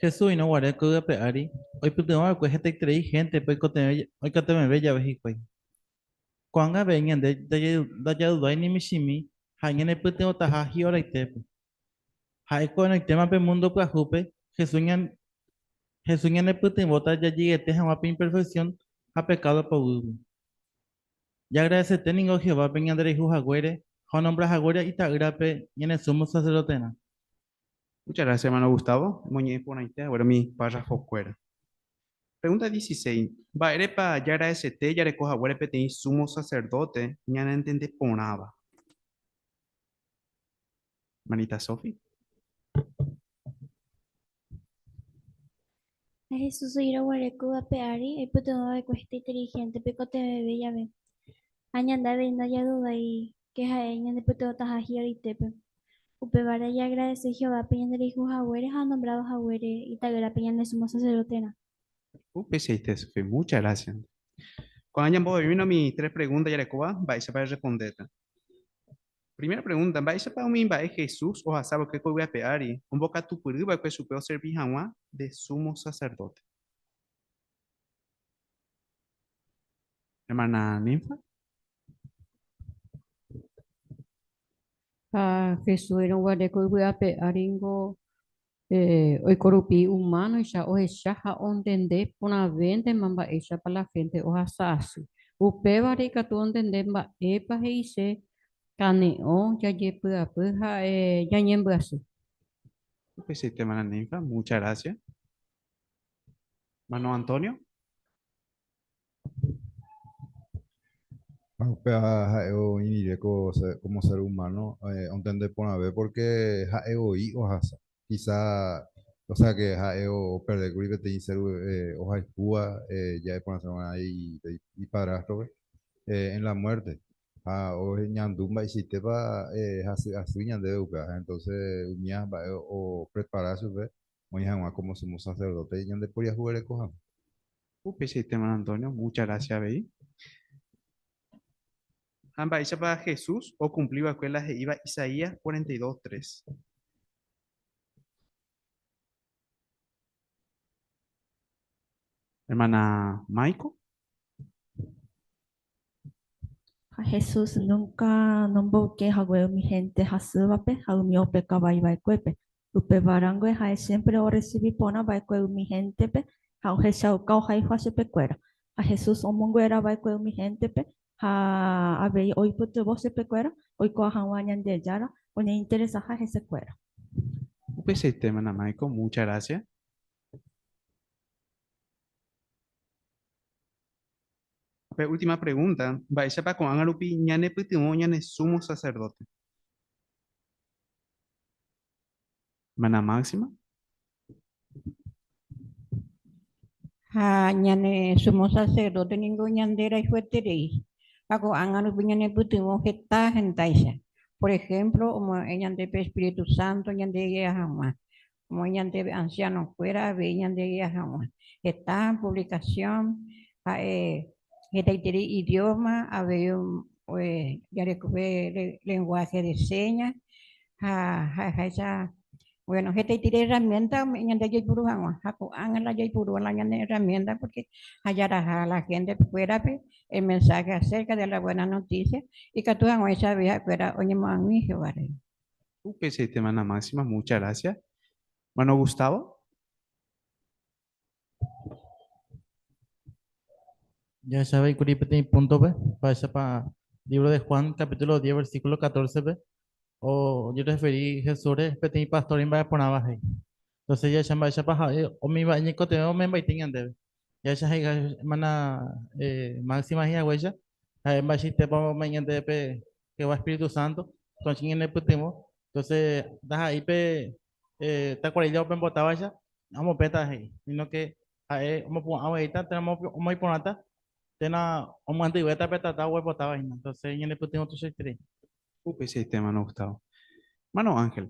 Jesús oĩrõ guare ko yvy ape ári, oipytyvõ va'ekue hetaiterei héntepe oikotevẽve jave hikuái. Ko'ág̃a avei ñande ndajadudái ni michĩmi ha ñanepytyvõtaha hi'oraitépe. Ha'e ko'ẽrõitéma pe múndo pyahúpe, Jesús ñanepytyvõta jajeiete hag̃ua pe imperfeksión ha pekádo poguýgui. Jaagradesete ningo Jehovápe ñanderayhu haguére ha onombra haguére Ita'ýrape ñane súmo saserdoterã. Muchas gracias, hermano Gustavo. Emoñe'ẽ porãite haguére umi párrafo-kuéra. Pregunta 16. Mba'érepa jaagradesete jareko haguére peteĩ sumo sacerdote ñanentende porãva? Hermanita Sofi. Ha Jesús oĩrõ guare ko yvy ape ári, oipytyvõ va'ekue hetaiterei héntepe oikotevẽve jave. Ha ñande avei ndajadudái ke ha'e ñanepytyvõtaha hi'araitépe. Upévare jaagradese Jehovápe ñanderayhu haguére ha onombrádo haguére Ita'ýrape ñane sumo sacerdoterã. Upeichaite, Sofi, muchas gracias. Ko'ág̃a ñambohovimína umi tres pregúnta jarekóva, mba'éichapa rerrespondéta. Primera pregunta, Mba'éichapa umi mba'e Jesús ohasa va'ekue ko yvy ape ári ombokatupyry va'ekue chupe oservi hag̃ua de súmo saserdóte? Hermana Ninfa. Ha Jesús oĩrõ guare ko yvy ape ári ningo oiko rupi umánoicha ohecha ha ontende porãvéntema mba'éichapa la hénte ohasa asy. Upévare ikatu ontende mba'épa he'ise kane'õ, jajepy'apy ha ñañembyasy. Upeichaite, hermana Ninfa, muchas gracias. Hermano Antonio. Ha upéva ha'e oĩ rire ko como ser humano ontende porãve porque ha'e voi ohasa. Quizá, o sea que ha'e operde kuri peteĩ ser ohayhúva ja'e porãse va'erã ipadrastro-pe en la muerte. Ha oñandu mba'eichaitépa hasy asy ñandéve upéva. Entonces umíva mba'e oprepara chupe oĩ hag̃ua como sumo sacerdote ñande poriahuvereko hag̃ua. Upeichaite, hermano Antonio, muchas gracias avei. Ha mba'éichapa Jesús okumpli va'ekue la he'íva Isaías 42:3? Hermana Maiko. Ha Jesús núnka nomboyke hague umi hénte hasývape ha umi opeka vai va'ekuépe. Upéva rangue ha'e siémpre orresivi porã va'ekue umi héntepe ha ohechauka ohayhua chupekuéra. Ha Jesús omonguera va'ekue umi héntepe ha avei oipytyvõ chupekuéra oikuaa hag̃ua Ñandejára oñeinteresaha hesekuéra. Upeichaite, hermana Maiko, muchas gracias. Pe última pregunta, Mba'éichapa ko'ág̃a rupi ñanepytyvõ ñane sumo sacerdote? Hermana Máxima. Ha ñane sumo sacerdote ningo ñande rayhueterei, ha ko'ág̃a rupi ñanepytyvõ heta hendáicha. Por ejemplo, omo'ẽ ñande pe Espíritu Santo ñandeguia hag̃ua, Omoĩ ñandéve ansianokuéra avei ñandegia hag̃ua. Heta puvlikasión ha'e hetaiterei idióma, avei jarekove lenguáhe de séña ha ha'eháicha, buéno hetaiterei erramiénta ome'ẽ ñande jaipuru hag̃ua. Ha ko'ág̃a la jaipurúva la ñane erramiénta pórke ha jaraha la héntekuérape el mensáhe asérka de la buéna notísia ikatu hag̃uáicha avei ha'ekuéra oñemoag̃ui Jehováre. Upeichaite, hermana Máxima, muchas gracias. Hermano Gustavo. Jahechavei kuri peteĩ púntope, mba'éichapa lívro de Juan capítulo 10 versículo 14-pe ojerreferi Jesúsre peteĩ pastor imba'eporãva he'i. Entonces jahecha mba'éichapa ha'e umi mba'e ñaikotevẽ ome'ẽmbaite ñandéve. Jahecha he'i hermana Máxima he'i haguéicha, ha'e mba'eichaitépa ome'ẽ ñandéve pe Jehová Espíritu Santo, entonces ñanepytyvõ. Entonces ndaha'éi pe Takuarilla opembotávaicha omopẽta he'i, sino que ha'e omopu'ã oĩta térã omoĩporãta térã omyandyvéta pe tata oguepotáva hína. Entonces ñanepytyvõ tuichaiterei. Upeichaite, hermano Gustavo. Hermano Ángel.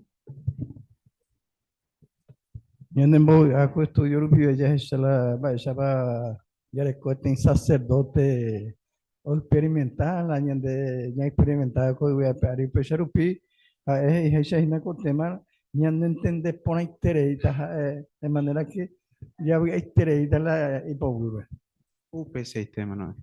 Ñanembovy'a ko estudio rupive jahecha la mba'éichapa jareko peteĩ sacerdote oexperimenta la ñande ñaexperimentáva ko yvy ape ári. Upéicha rupi ha'e he'iháicha hína ko téma ñanentende porãitereíta ha'e de manera que javy'aitereíta la ipoguýpe. Upeichaite, hermano.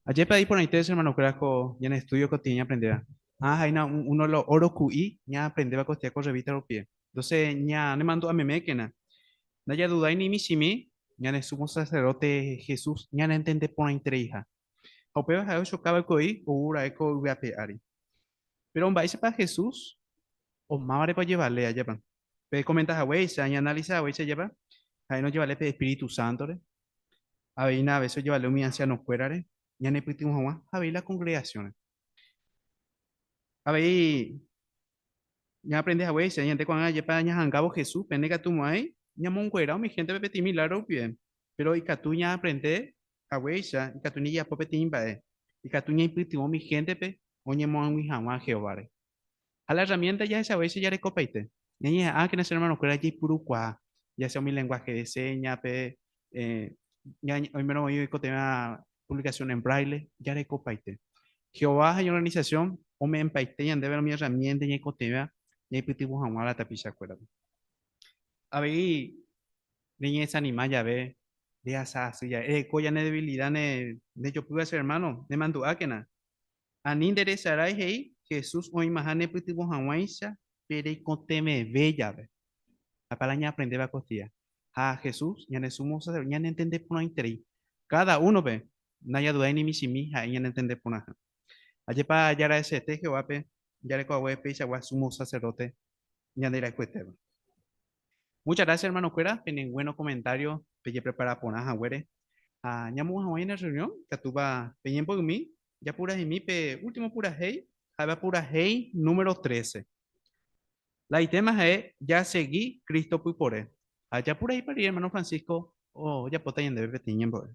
Ajépa iporãite che hermano-kuéra ko ñane estudio kotĩe ñaaprendéva. Ha ha'éna uno de los oro ku'i ñaaprendéva kotĩa ko revista rupie. Entonces, ñanemandu'a memékena. Ndajadudái ni michĩmi ñane sumo sacerdote Jesús ñanentende porãitereiha. Ha upéva ha'e ochoka va'ekue oĩ ou ra'e ko yvy ape ári. Péro mba'éichapa Jesús omávarepa ojevale ajépa? Pe komenta haguéicha, ñaanalisa haguéicha ajépa, ha'e ojevale pe espíritu sántore, avei a veces ojevale umi ansianokuérare ñanepytyvõ hag̃ua ha avei la kongregasiónre. Avei Ñaaprende haguéicha, ñande ko'ág̃a jepa ñahangávo Jesúspe, ndaikatumo'ãi ñamonguera umi héntepe peteĩ milágro rupive. Péro ikatu ñaaprende haguéicha, ikatu ñajapo peteĩ mba'e. Ikatu ñaipytyvõ umi héntepe oñemoag̃ui hag̃ua Jehováre. Ha la erramiénta jahechavéicha jarekopaite. Ñañeha'ãkena che ermanokuéra jaipurukuaa, ya sea umi lenguáhe de séñape, oimérõ oĩ oikotevẽva puvlikasión en braille, jarekopaite. Jehová ha iñorganisasión ome'ẽmpaite ñandéve umi erramiénta ñaikotevẽva ñaipytyvõ hag̃ua la tapichakuérape. Avei reñedesanima jave, rehasa asy jave, ereko ñane debilida ndejopýva che ermáno, nemandu'ákena. Ani nderesarái he'i Jesús oĩmaha nepytyvõ hag̃uáicha pe reikotevẽve jave. Ha para ñaaprendéva ko día. Ha Jesús, ñane sumo sacerdote, ñanentende porãiterei. Káda únope ndajadudái ni michĩmi ha'e ñanentende porãha. Ajépa jara'esete Jehovápe jareko hague peichagua sumo sacerdote ñande rayhuetéva. Muchas gracias hermano-kuéra pene bueno comentario pejeprepara porã haguére. Ha ñamo'ã hag̃ua ñane reunión, ikatúva peñembo'ymi, japurahimi pe último purahéi, ha'éva purahéi número 13. La itéma ha'e jasegi Cristo pypore. Ha japurahéipa rire hermano Francisco ojapóta ñandéve peteĩ ñembo'e.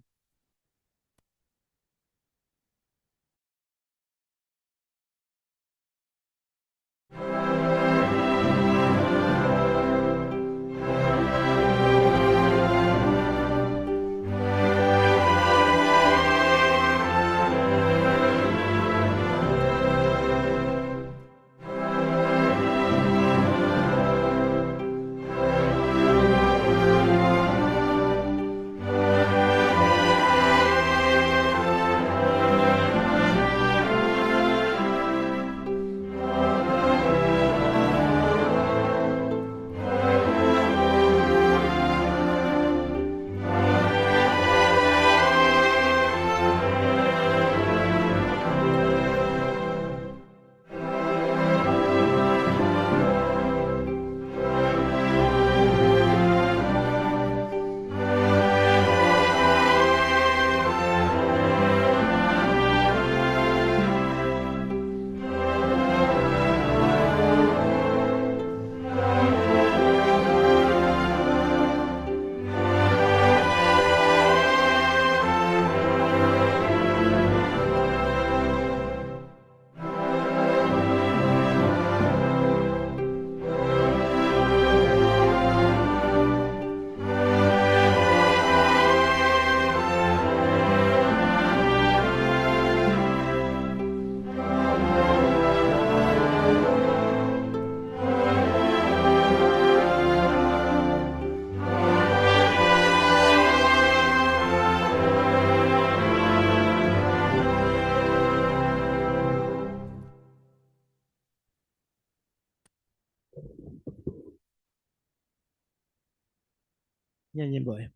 Ñañembo'e.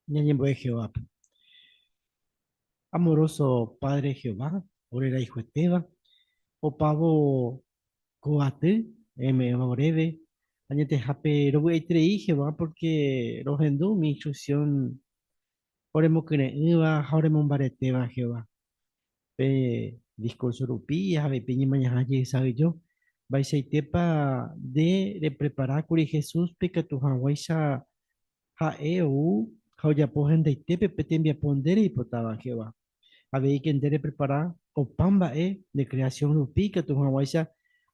Ñañembo'e Jehovápe. Amoroso Padre Jehová, ore rayhuetéva, opávo ko aty eme'ẽva oréve, añetehápe rovy'aiterei Jehová pórke rohendu umi instruksión oremokyre'ỹva ha oremombaretéva Jehová. Pe diskúrso rupi ha avei pe ñemañaha jeysa'ỹijo. Mba'eichaitépa nde repreparákuri Jesúspe ikatu hag̃uáicha ha'e ou ha ojapo hendaitépe pe tembiapo nde reipotáva Jehová. Avei ke nde reprepara opa mba'e nde creación rupi ikatu hag̃uáicha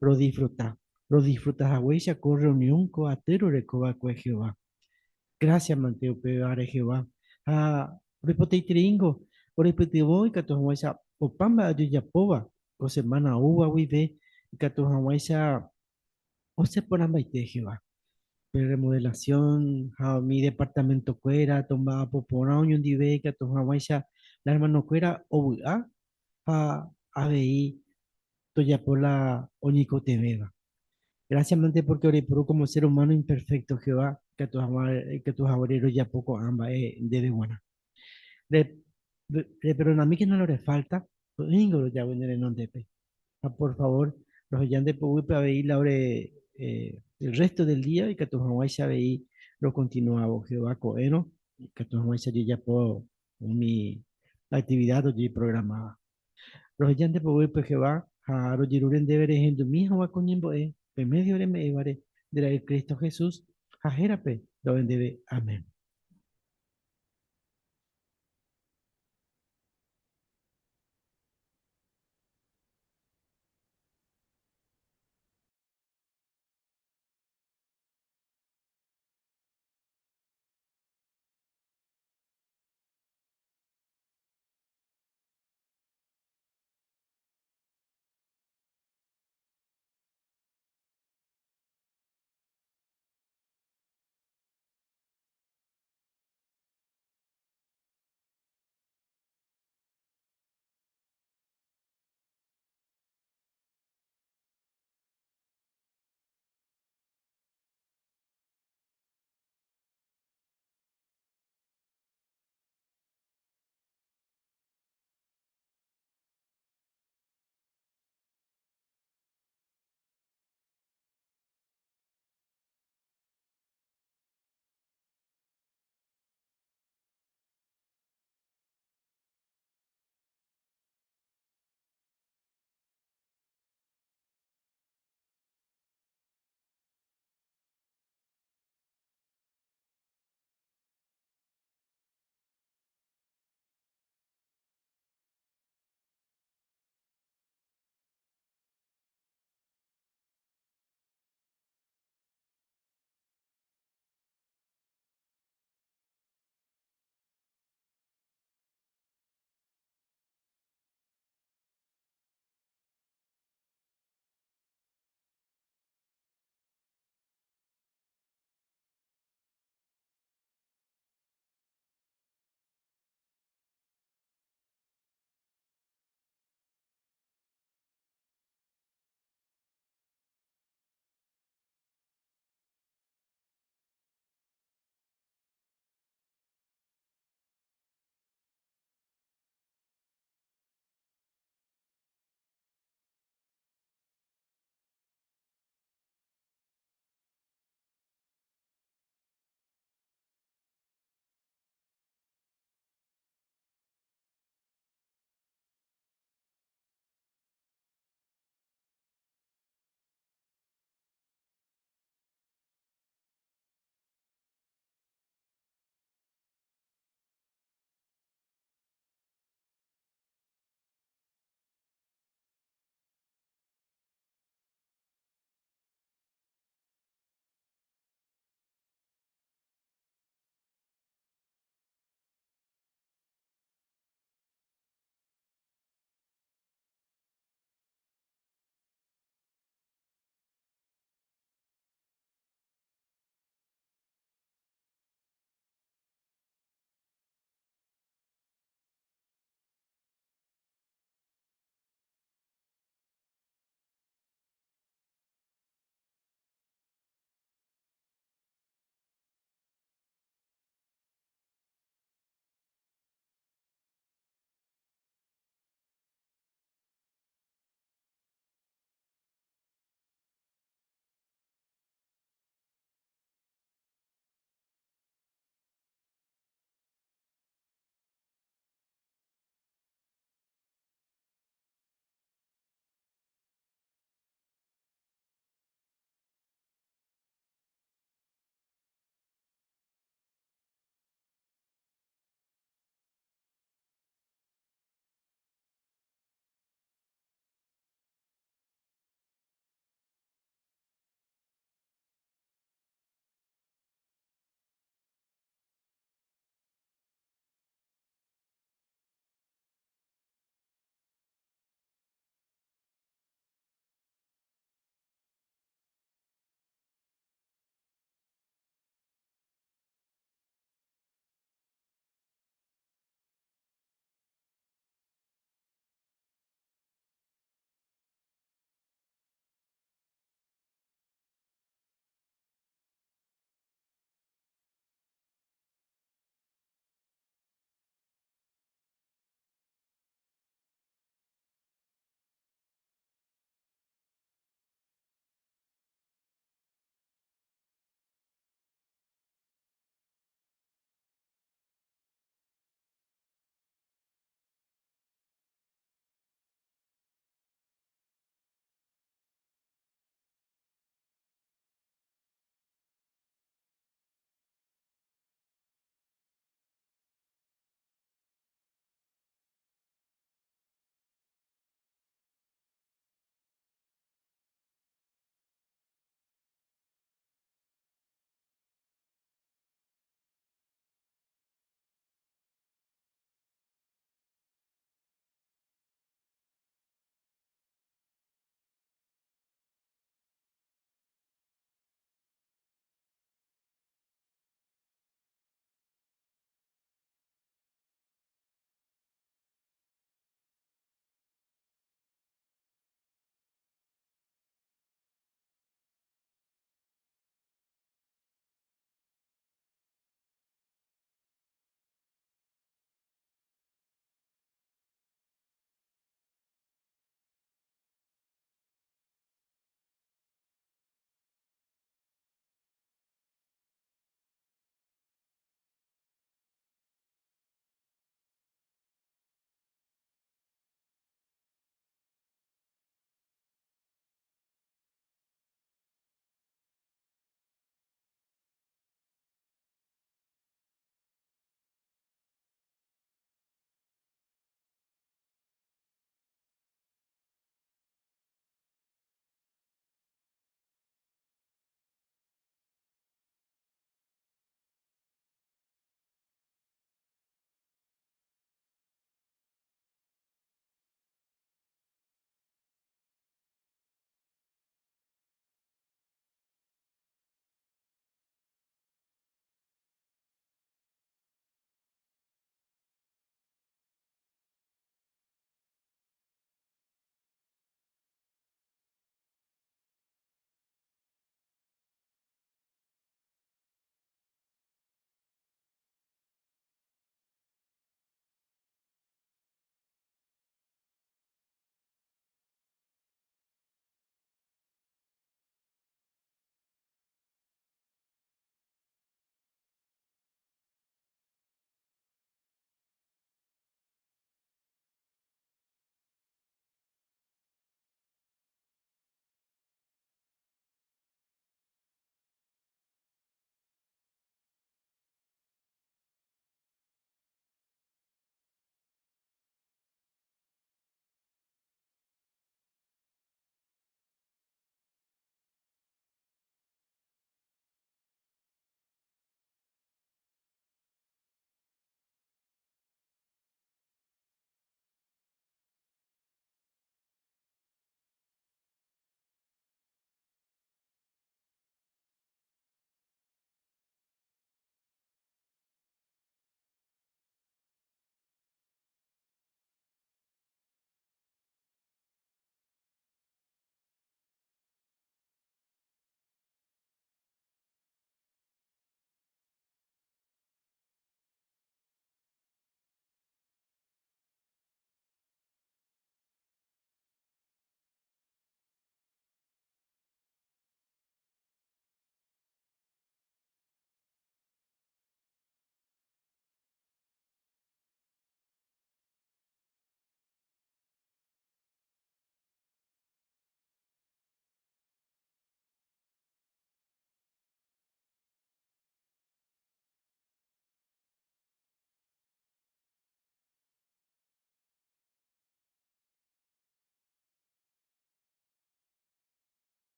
rodisfruta, rodisfruta haguéicha ko reunión ko aty roreko va'ekue Jehová. Gracias mante upévare Jehová. Ha roipotaitereíngo orepytyvõ ikatu hag̃uáicha opa mba'e ojejapóva ko semana oúva guive ikatu hag̃uáicha osẽ porãmbaite Jehová. Pe remodelación ha umi departamento-kuéra tomba'apo porã oñondive ikatu hag̃uáicha la hermano-kuéra ovy'a ha avei tojapo la oñeikotevẽva. Gracias mante porque oreipuru como ser humano imperfecto Jehová ikatu hag̃ua ikatu haguére rojapo ko'ã mba'e ndéve g̃uarã. Re reperdonamíkena la orefalta, py'ỹingo rojavy ne renondépe. Ha por favor, roheja nde poguýpe avei la ore el resto del día ikatu hag̃uáicha avei rokontinuávo Jehová ko'ẽrõ, ikatu hag̃uáicha jajapo umi actividad ojeprogramáva. Roheja nde poguýpe Jehová ha rojerure ndéve rehendumi hag̃ua ko ñembo'e pe medio reme'ẽvare nde Ra'y Cristo Jesús ha hérape ro'e ndéve. Amén.